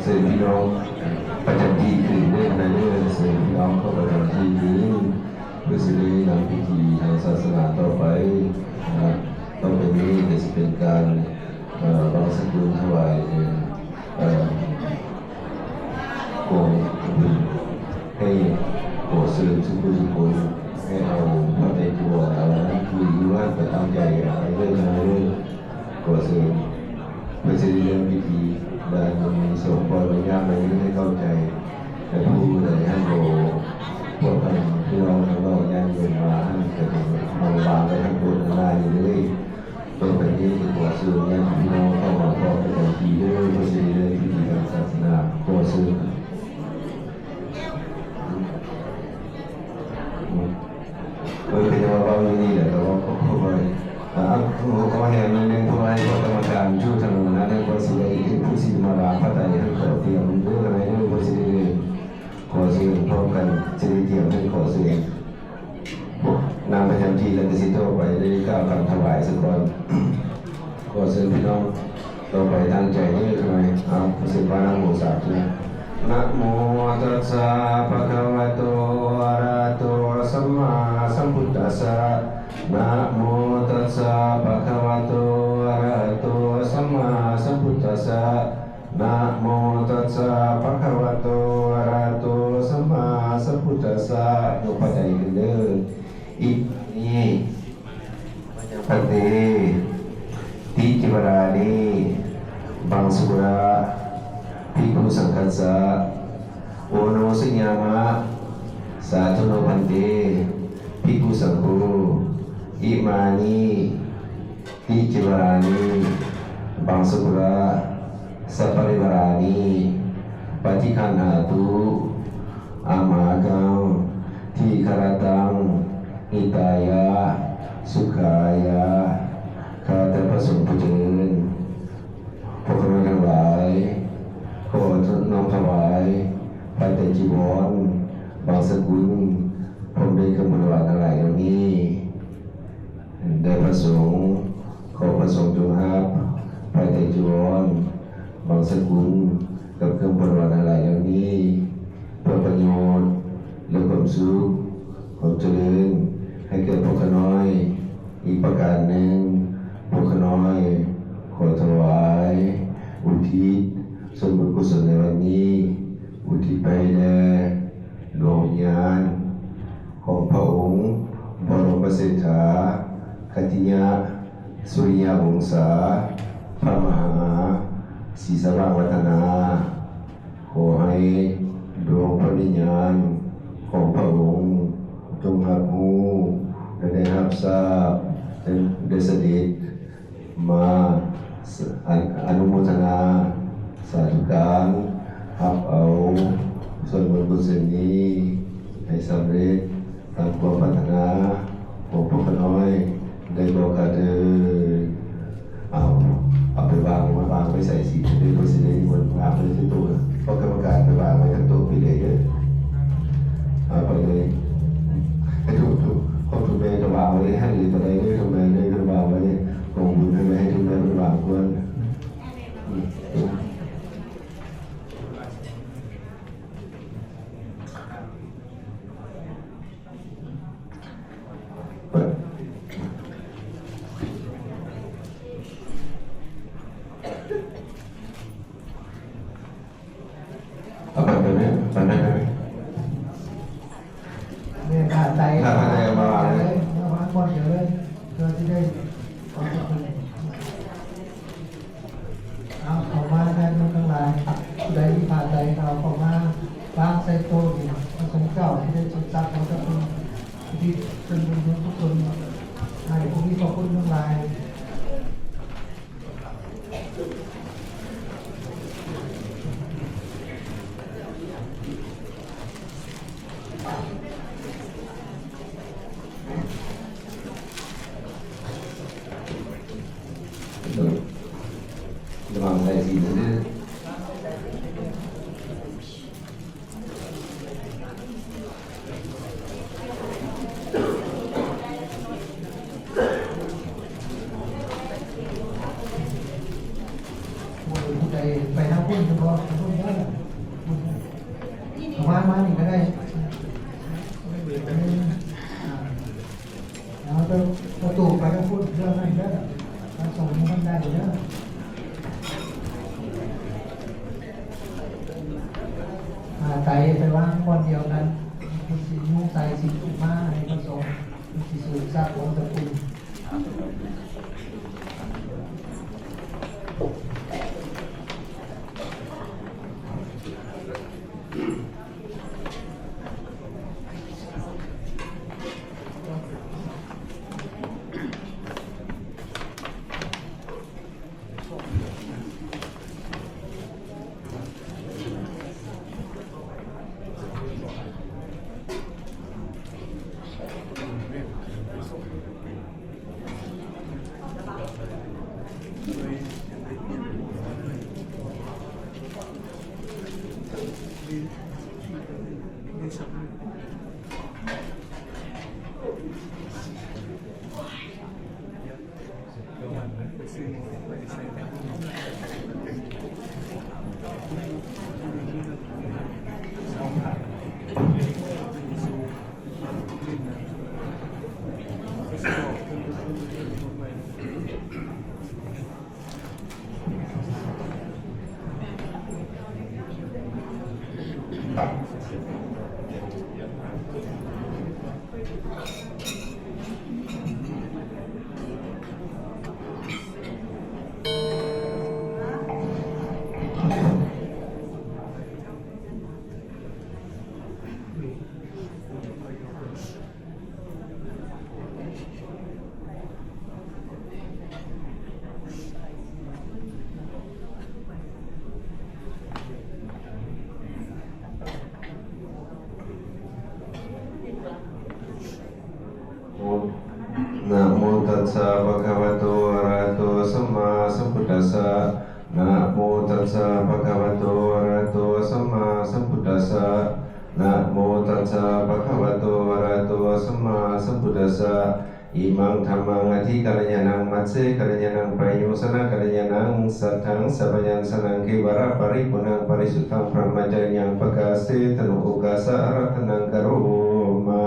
เชิญพี่น้องประจำที่คืนด้วยนะเด้อ เชิญพี่น้องเข้าประจำที่คืน เพื่อจะได้นำพิธีทางศาสนาต่อไปนะครับ ต่อไปนี้ก็จะเป็นการ เอ่อ บังสกุลถวาย เอ่อ ของให้ ขอเชิญทุกผู้ทุกคนให้เอาผ้าไตรจีวร เอาอันนั้นคืออยู่วัดก็ตั้งใจเอาไว้ด้วยนะเด้อ ขอเชิญ เพื่อจะได้เริ่มพิธี และอันนี้ส่งปล่อยวิญญาณไปให้เข้าใจ และผู้ใดให้โยมพวกท่านพี่น้องทั้งหลายญาติโยมมาให้กระทำมาวางไว้ทั้งบนทั้งล่างอยู่เลย ต่อไปนี้ขอเชิญญาติพี่น้องเข้ามาพร้อมกันทีเด้อ เพื่อจะได้เริ่มพิธีทางศาสนา ขอเชิญ เออ เป็นว่าเว้าอยู่นี่แหละ แต่ว่าก็ ก็ว่า อ่า ก็ว่าแหมนิดนึง เพราะว่าให้กรรมการอยู่ทางนั้น ให้คนสิได้ ผู้สิมาลาพระไตรให้ขอเตรียมเรื่องอะไรเรื่องคนสิได้เรียน ขอเชิญพร้อมกัน สิได้เตรียมให้ขอเชิญ พวกนางประจำที่และกสิทธิ์ทั่วไปได้กล่าวคำถวายสักก่อน ขอเชิญพี่น้องต่อไปตั้งใจเด้อ ทำไม เอา เสียงว่านะโมสามที Namo tassa bhagavato arahato sammāsambuddhassa. Namo tassa bhagavato arahato sammāsambuddhassa. Namo tassa bhagavato arahato sammāsambuddhassa. ยกพระไตรขึ้นเด้อ Imāni bhante ticīvarāni maṃ sukhuṇā bhikkhusaṅghassa oṇojayāma. Sādhu no bhante bhikkhusaṅgho imāni ticīvarāni maṃ sukhuṇā saparivārāni paṭiggaṇhātu amhākaṃ dīgharattaṃ hitāya sukhāya. ข้าแต่พระสงฆ์ผู้เจริญ พวกข้าน้อยทั้งหลาย ขอน้อมถวายผ้าไตรจีวร บังสกุล พร้อมด้วยเครื่องบริวารทั้งหลายเหล่านี้ แด่พระสงฆ์ ขอพระสงฆ์จงรับผ้าไตรจีวร บังสกุล กับเครื่องบริวารทั้งหลายเหล่านี้ เพื่อประโยชน์และความสุข ความเจริญ ให้แก่พวกข้าน้อย อีกประการหนึ่ง พวกข้าน้อย ขอถวาย อุทิศส่วนบุญกุศลในวันนี้ อุทิศไปแด่ดวงวิญญาณ ของพระองค์บรมเศรษฐา คัตติยะ สุริยะวงศา พระมหา ศรีสว่างวัฒนา ขอให้ดวงพระวิญญาณของพระองค์จงรับรู้และได้รับทราบ ได้เสด็จมาอนุโมทนาสาธุการ รับเอาส่วนบุญกุศลนี้ให้สำเร็จ ตามความปรารถนาของพวกข้าน้อยได้บ่กาเถิด เอา เอาไปวาง มาวางไว้ใส่สิ เด้อ บ่สิได้นิมนต์ วางไว้ที่โต๊ะ เพราะกรรมการไปวางไว้ทั้งโต๊ะไปเลยเด้อ เอาไปเลย ให้ถูก ถูก ของถูกแม่ก็วางไว้ให้เลย ก็ได้เด้อ ถูกแม่เด้อ ก็วางไว้เลย ของบุญให้แม่ ให้ถูกแม่ไปวางก่อน อืม เปิด เป็นบุญทุกคนให้ผู้มีพระคุณทั้งหลาย ระวังใส่สีมือ ผู้ใดไปทางพุ้นเฉพาะทางพุ้นเด้อ เอามา มานี่ก็ได้ อ่า แล้วประตูไปทางพุ้นเรื่องนั้นเด้อ พระสงฆ์มันได้เด้อ ผ้าไตรไปวางบ่อนเดียวกัน ผู้สินุ่งไตรสิถูกมาให้พระสงฆ์ ผู้สิสืบทรัพย์วงศ์ตระกูล Namo tassa bhagavato arahato sammāsambuddhassa. Namo tassa bhagavato arahato sammāsambuddhassa. Namo tassa bhagavato arahato sammāsambuddhassa. Imaṃ dhammaṃ adhikaraṇīyānaṃ majjhe kalyāṇaṃ payojanakalyāṇaṃ sātthaṃ sabyañjanaṃ kevalaparipuṇṇaṃ parisuddhaṃ brahmacariyaṃ pakāsetanu okāsa ārādhanaṃ karoma.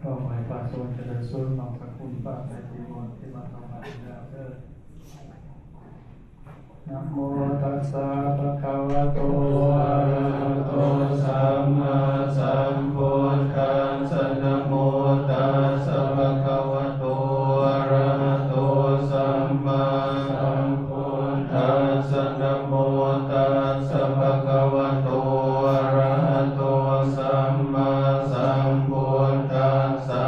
ก็ขอให้พระสงฆ์เจริญสุข น้อมพระคุณพระไตรปิฎกที่มาถวายแล้วเด้อ Namo tassa bhagavato arahato sammāsambuddhassa. Namo tassa bhagavato arahato sammāsambuddhassa. Namo tassa bhagavato arahato sammāsambuddhassa.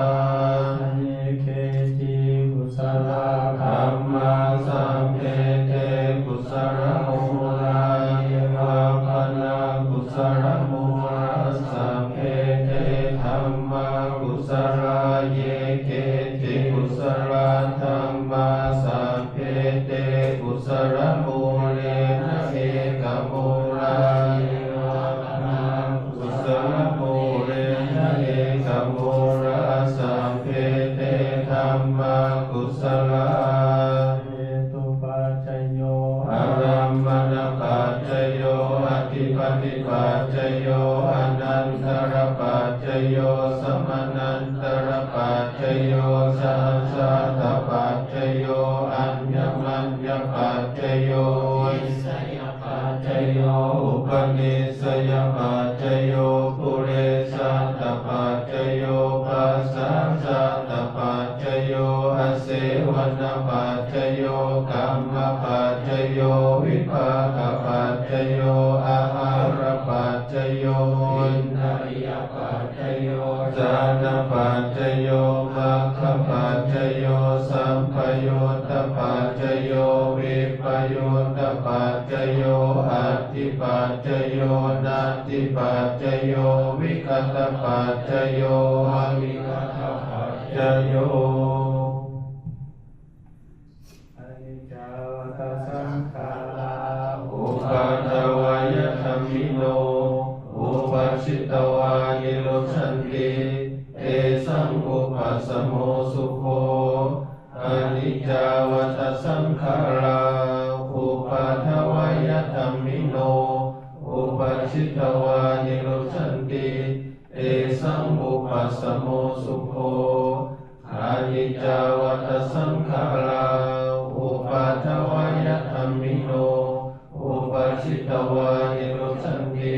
Ye keci kusalā dhammā, sabbe te kusalamūlā. Ye vā pana kusalamūlā, sabbe te dhammā kusalā. Ye keci kusalā dhammā, sabbe te kusalamūlena ekamūlā. Ye vā pana kusalamūlena ekamūlā, sabbe te dhammā kusalā. Hetupaccayo, ārammaṇapaccayo, adhipatipaccayo, anantarapaccayo, samanantarapaccayo, sahajātapaccayo, aññamaññapaccayo, nissayapaccayo, upanissayapaccayo, purejātapaccayo, pacchājātapaccayo, sevanapaccayo, kammapaccayo, vipākapaccayo, āhārapaccayo, indriyapaccayo, jhānapaccayo, maggapaccayo, sampayuttapaccayo, vippayuttapaccayo, atthipaccayo, natthipaccayo, vigatapaccayo, avigatapaccayo. Aniccā vata saṅkhārā, uppādavayadhammino, uppajjitvā nirujjhanti, tesaṃ vūpasamo sukho. Aniccā vata saṅkhārā, uppādavayadhammino, uppajjitvā nirujjhanti, tesaṃ vūpasamo sukho. Aniccā vata saṅkhārā, uppādavayadhammino, uppajjitvā nirujjhanti,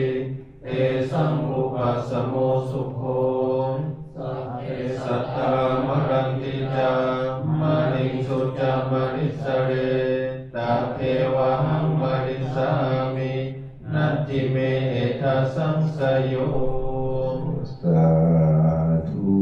tesaṃ vūpasamo sukho. Sabbe sattā maranti ca, mariṃsu ca marissare, tathevāhaṃ marissāmi, natthi me ettha saṃsayo. Sādhu.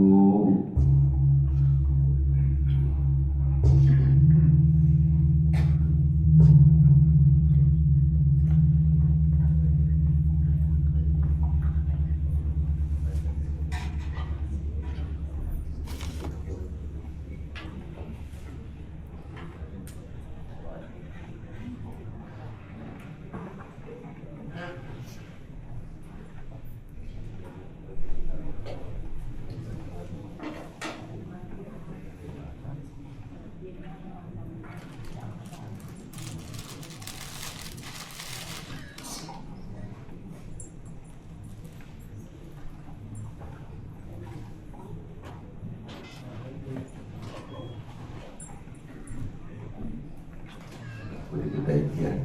ผู้ที่ได้เกียรติ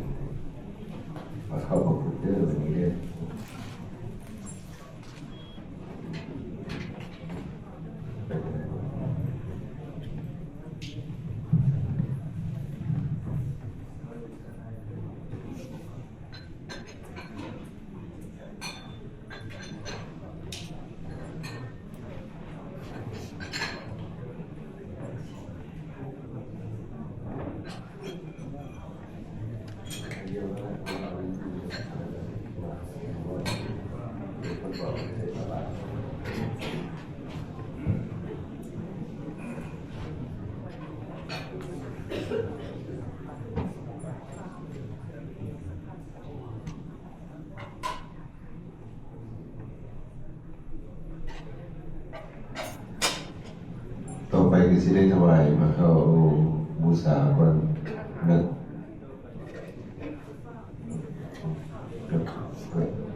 มาเข้าพระคุณเด้อวันนี้เด้อ ต่อไปก็สิได้ถวายพระเคราะห์บูชาก่อนนะ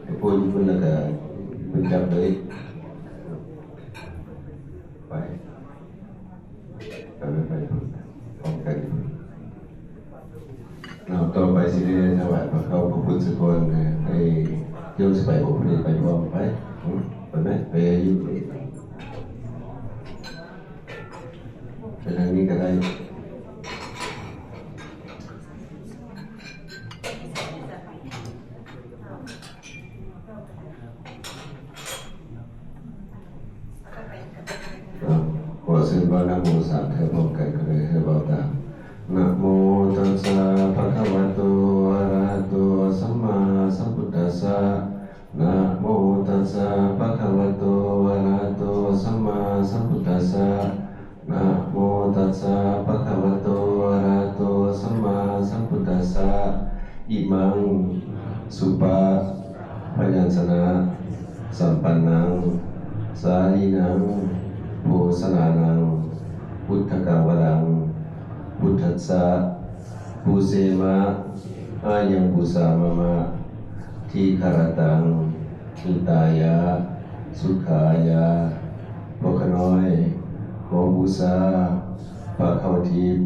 ให้พูดอยู่พุ้นแล้วก็เพิ่นจับเลย ไป ไป ไป ไป พร้อมกัน เอา ต่อไปสิได้ถวายพระเคราะห์พระพุทธสะก่อนนะ ให้โยมสิไปบ่ ผู้ใดไปพร้อม ไป อืม ไปไหม ไปอยู่ ไปทางนี้ก็ได้ ขอเชิญว่านะโมสามเทื่อพร้อมกันก็ได้ ให้เว้าตาม Namo tassa bhagavato arahato sammāsambuddhassa. Namo tassa bhagavato arahato sammāsambuddhassa. Namo tassa bhagavato arahato sammāsambuddhassa. Imaṃ supabyañjanasampannaṃ sālīnaṃ bhojanānaṃ uddakavaraṃ buddhassa pūjema. Ayaṃ pūjā mama dīgharattaṃ hitāya sukhāya. พวกข้าน้อยขอบูชาพระเคราะห์ทิพย์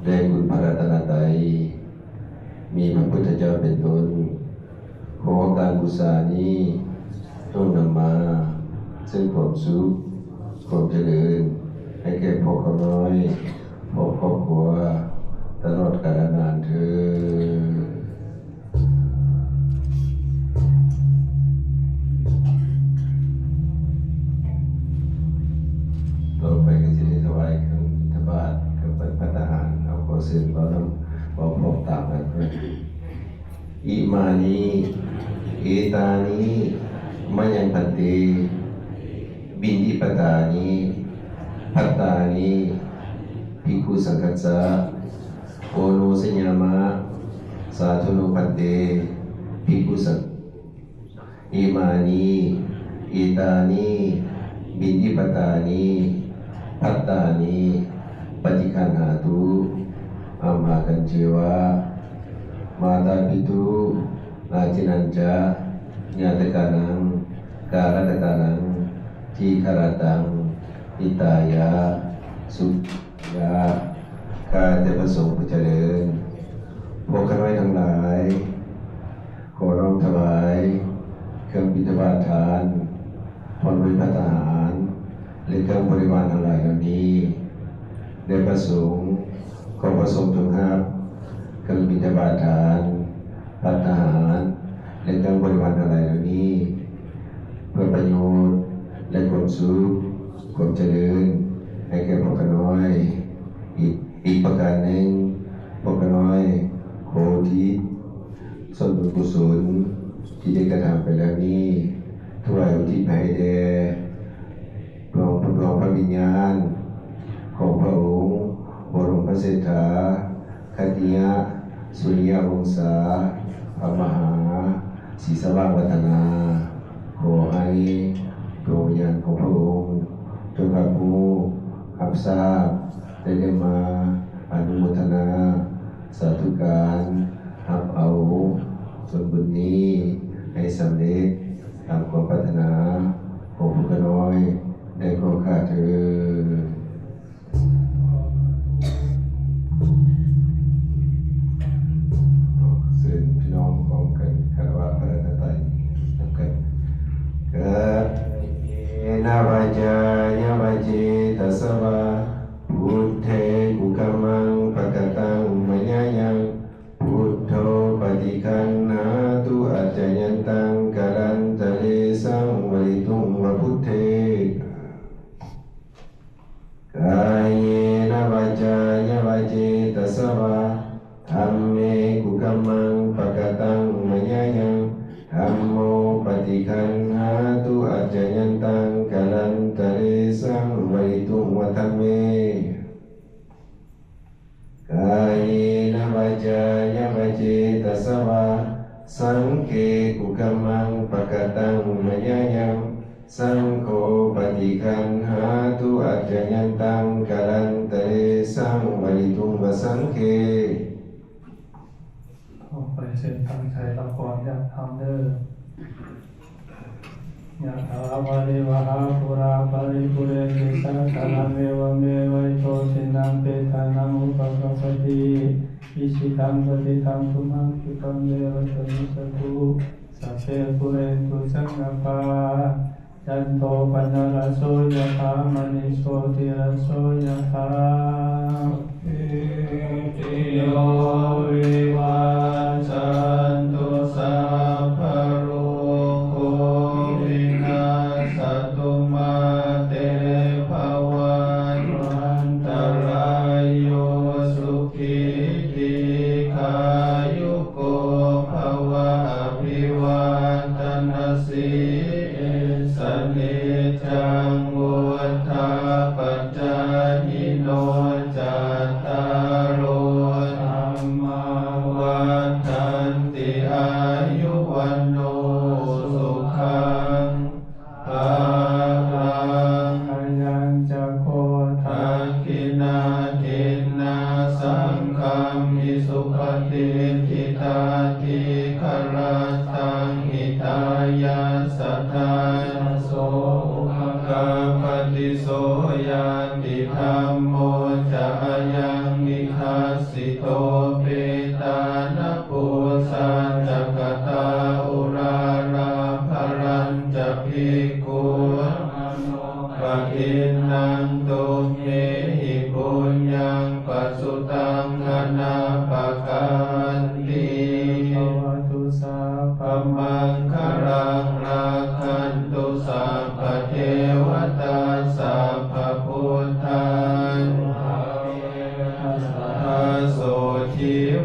แด่คุณพระรัตนตรัย มีพระพุทธเจ้าเป็นต้น ขอการบูชานี้จงนำมาซึ่งความสุข ความเจริญ ให้แก่พวกข้าน้อย เชิญพร้อมพร้อมตามกันด้วย Imāni etāni mayaṃ bhante piṇḍapātāni bhattāni bhikkhusaṅghassa oṇojayāma. Sādhu no bhante bhikkhusaṅ Imāni etāni piṇḍapātāni bhattāni paṭiggaṇhātu amhākañceva mātāpitu ācīnañca ñātakānaṃ kālakatānaṃ dīgharattaṃ hitāya su ยาข้าแต่พระสงฆ์ผู้เจริญ พวกข้าน้อยทั้งหลาย ขอน้อมถวาย เครื่องบิณฑบาตทาน พร้อมด้วยภัตตาหาร และเครื่องบริวารทั้งหลายเหล่านี้ แด่พระสงฆ์ ขอพระสงฆ์จงรับ เครื่องบิณฑบาตทาน ภัตตาหาร และเครื่องบริวารทั้งหลายเหล่านี้ เพื่อประโยชน์ และความสุข ความเจริญ ให้แก่พวกข้าน้อย อีก อีกประการหนึ่ง พวกข้าน้อย ขออุทิศ ส่วนบุญกุศล ที่ได้กระทำไปแล้วนี้ ถวายอุทิศไปให้แด่ ดวง ดวงพระวิญญาณ ของพระองค์ บรมพระเศรษฐา ขัตติยะ สุริยวงศา พระมหา ศรีสว่างวัฒนา ขอให้ดวงวิญญาณของพระองค์ จงรับรู้ รับทราบ และได้มาอนุโมทนา สาธุการ รับเอาส่วนบุญนี้ ให้สำเร็จตามความปรารถนา ของพวกข้าน้อย ได้โปรดเกล้าเถิด เชิญพี่น้องพร้อมกัน คารวะพระรัตนตรัยนำกัน Kāyena vācāya va cetasā vā, buddhe kukammaṃ pakataṃ mayā yaṃ, buddho paṭiggaṇhātu accayantaṃ, kālantare saṃvarituṃ va buddhe. Kāyena vācāya va cetasā vā, dhamme kukammaṃ pakataṃ mayā yaṃ, dhammo paṭiggaṇhātu accayantaṃ, kālantare saṃvarituṃ va dhamme. Kāyena vācāya va cetasā vā, saṅghe kukammaṃ pakataṃ mayā yaṃ, saṅgho paṭiggaṇhātu accayantaṃ, kālantare saṃvarituṃ va saṅghe. ต่อไปเชิญตั้งใจรับพรญาติธรรมเด้อ Yathā vārivahā pūrā paripūrenti sāgaraṃ, evameva ito dinnaṃ petānaṃ upakappati. Icchitaṃ patthitaṃ tumhaṃ khippameva samijjhatu, sabbe pūrentu saṅkappā, cando paṇṇaraso yathā, maṇi jotiraso yathā. Sabbītiyo vivajjantu, sabbarogo vinassatu, mā te bhavatvantarāyo, sukhī dīghāyuko bhava. Abhivādanasīlissa niccaṃ vuḍḍhāpacāyino, cattāro dhammā vaḍḍhanti: āyu vaṇṇo sukhaṃ balaṃ. Ayañca kho dakkhiṇā dinnā saṅghamhi supatiṭṭhitā, dīgharattaṃ hitāyassa ṭhānaso upakappati. So ñātidhammo ca ayaṃ nidassito, petāna pūjā ca katā uḷārā, balañca bhikkhūnamanuppadinnaṃ, tumhehi puññaṃ pasutaṃ anappakanti. Bhavatu sabbamaṅgalaṃ, rakkhantu sabbadevatā, sabbabuddhānubhāvena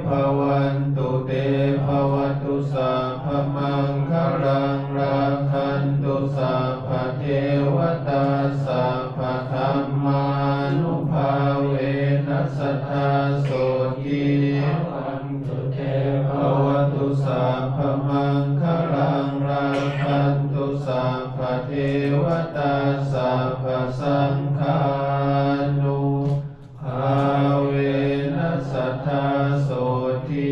bhavantu te. Bhavatu sabbamaṅgalaṃ, rakkhantu sabbadevatā, sabbadhammānubhāvena sadā sotthī bhavantu te. Bhavatu sabbamaṅgalaṃ, rakkhantu sabbadevatā, sabbasaṅghānu bhāvena sadā sotthī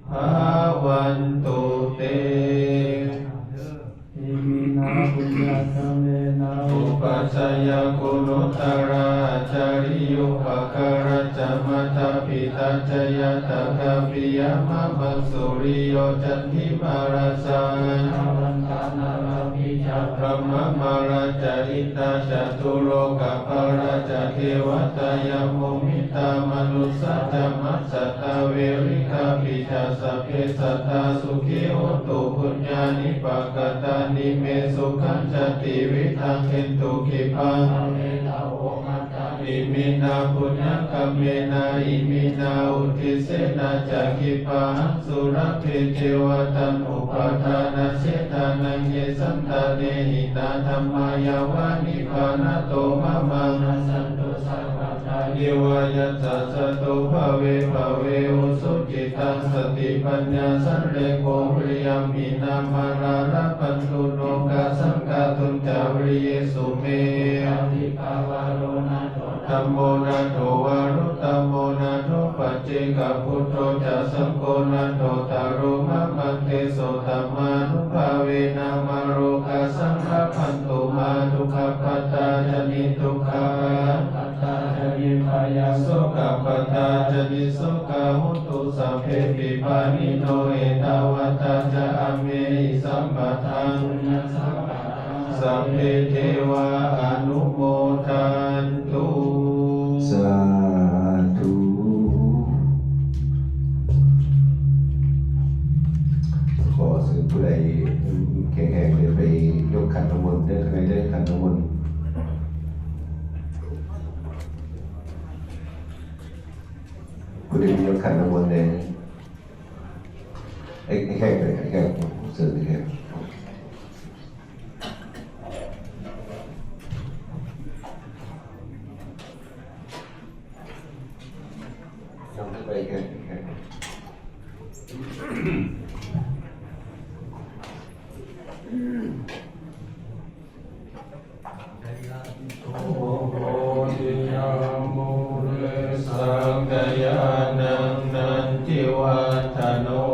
bhavantu te. Iminā puññakammena upajjhāyā guṇuttarā, ācariyūpakārā ca mātā pitā ca ñātakā piyā mamaṃ, suriyo candimā rājā brahmamārā ca indā ca catulokapālā ca devatā, yamo mittā manussā ca majjhattā verikāpi ca, sabbe sattā sukhī hontu, puññāni pakatāni me, sukhañca tividhaṃ dentu, khippaṃ iminā puññakammena iminā uddisena ca, khippāhaṃ sulabhe ceva taṇhupādānachedanaṃ, ye santāne hinā dhammā yāva nibbānato mamaṃ, nassantu sabbadā yeva yattha jāto bhave bhave ujucittaṃ satipaññā sallekho viriyamhinā, mārā labhantu nokāsaṃ kātuñca viriyesu me. Dhammo nātho varuttamo, nātho paccekabuddho ca, saṅgho nāthottaro mamaṃ, tesottamānubhāvena mārokāsaṃ labhantu mā. Dukkhappattā ca niddukkhā, bhayappattā ca nibbhayā, sokappattā ca nissokā, hontu sabbepi pāṇino. Ettāvatā ca amhehi sambhataṃ puññasampadaṃ, sabbe devā anumodantu. Sādhu. ขอเชิญผู้ใดแข็งแรงเลยไปยกขันน้ำมนต์เด้อ ใครเด้อขันน้ำมนต์ ผู้ใดไปยกขันน้ำมนต์เลย ไอ้ ไอ้แขกไป ไอ้แขก เชิญไอ้แขก Bodhiyā mūle sakyānaṃ nandivaḍḍhano,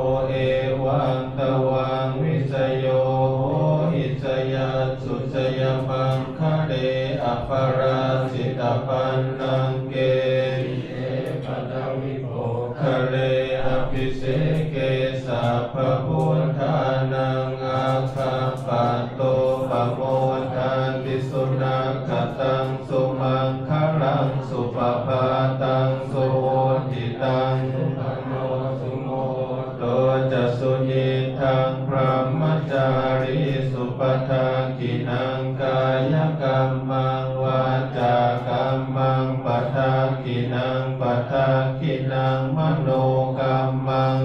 evaṃ tvaṃ vijayo hohi jayassu jayamaṅgale, aparājitapallaṅke sīse paṭhavipokkhare, abhiseke sabbabuddhānaṃ aggappatto pamodati. Sunakkhattaṃ sumaṅgalaṃ supabhātaṃ suhuṭṭhitaṃ, sukhaṇo sumuhutto ca suyiṭṭhaṃ brahmacārisu, padakkhiṇaṃ kāyakammaṃ vācākammaṃ padakkhiṇaṃ, padakkhiṇaṃ manokammaṃ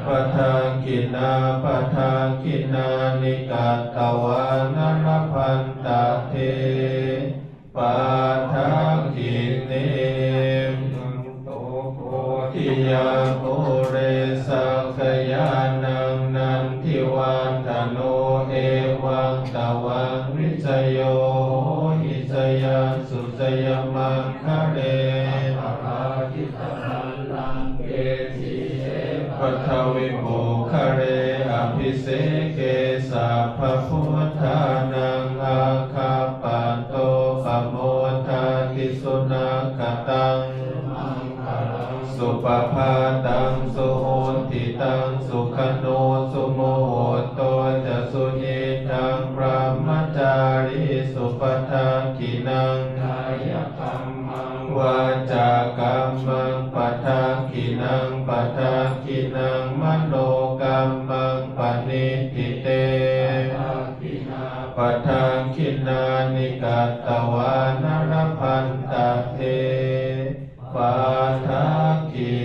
padakkhiṇā, padakkhiṇāni katvāna labhantatthe padakkhiṇe. Imaṃ so bodhiyā mūle sakyānaṃ nandivaḍḍhano, evaṃ tvaṃ vijayo hohi jayassu jayamaṅgale, aparājitapallaṅke sīse paṭhavipokkhare, abhiseke sabbabuddhānaṃ aggappatto pamodati. Sunakkhattaṃ supabhātaṃ suhuṭṭhitaṃ, sukhaṇo sumuhutto ca suyiṭṭhaṃ brahmacārisu, padakkhiṇaṃ kāyakammaṃ vācākammaṃ padakkhiṇaṃ, padakkhiṇaṃ manokammaṃ paṇidhī te padakkhiṇāni katvāna labhantatthe padakkhiṇe.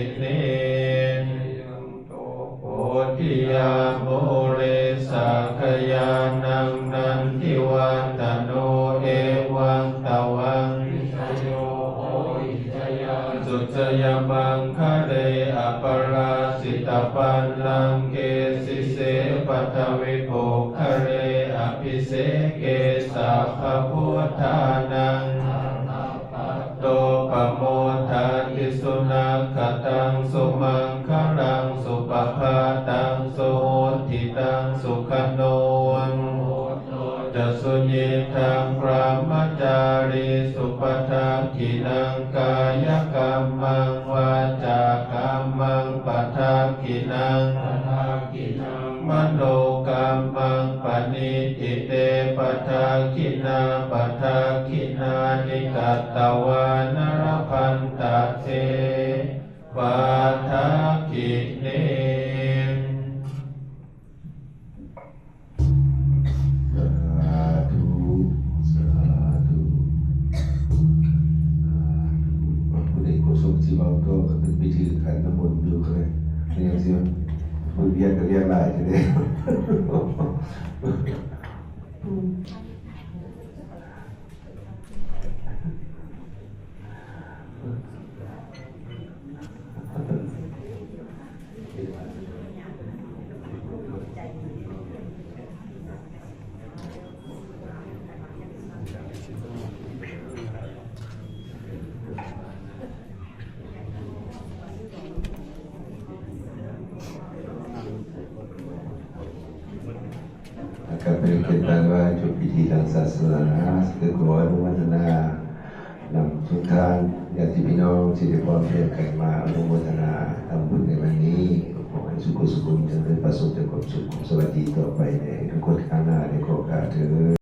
jayamaṅgale, aparājitapallaṅke sīse paṭhavipokkhare abhiseke sabbabuddhānaṃ aggappatto pamodati. Sunakkhattaṃ sumaṅgalaṃ supabhātaṃ suhuṭṭhitaṃ sukhaṇo ca suyiṭṭhaṃ brahmacārisu. Padakkhiṇaṃ kāyakammaṃ vācākammaṃ padakkhiṇaṃ padakkhiṇaṃ manokammaṃ paṇidhī te padakkhiṇā. Padakkhiṇāni katvāna labhantatthe padakkhiṇe. Sādhu, sādhu, sādhu. ຜູ້ໃດປະສົງຊິເວົ້າຕໍ່ ກໍເປັນພິທີຂັນນ້ຳມົນຢູ່ກໍໄດ້ ເປັນຫຍັງຊິ ເພິ່ນວຽກກໍວຽກຫຼາຍແທ້ເດ້. ແລ້ວກໍເປັນເກີດບັນວາຈຸພິທີທາງສາສະໜາ ສາທຸ ຂໍອະນຸໂມທະນານຳທຸກທ່ານ ຍາດຕິພີ່ນ້ອງທີ່ໄດ້ພ້ອມພຽງກັນມາອະນຸໂມທະນາທຳບຸນໃນວັນນີ້. ຂໍໃຫ້ສຸກສຸກຄົນຈົ່ງໄດ້ປະສົບແຕ່ຄວາມສຸກຄວາມສະຫວັດດີຕໍ່ໄປໃນອະນາຄົດຂ້າງໜ້າ ໃນໂອກາດເທີນ.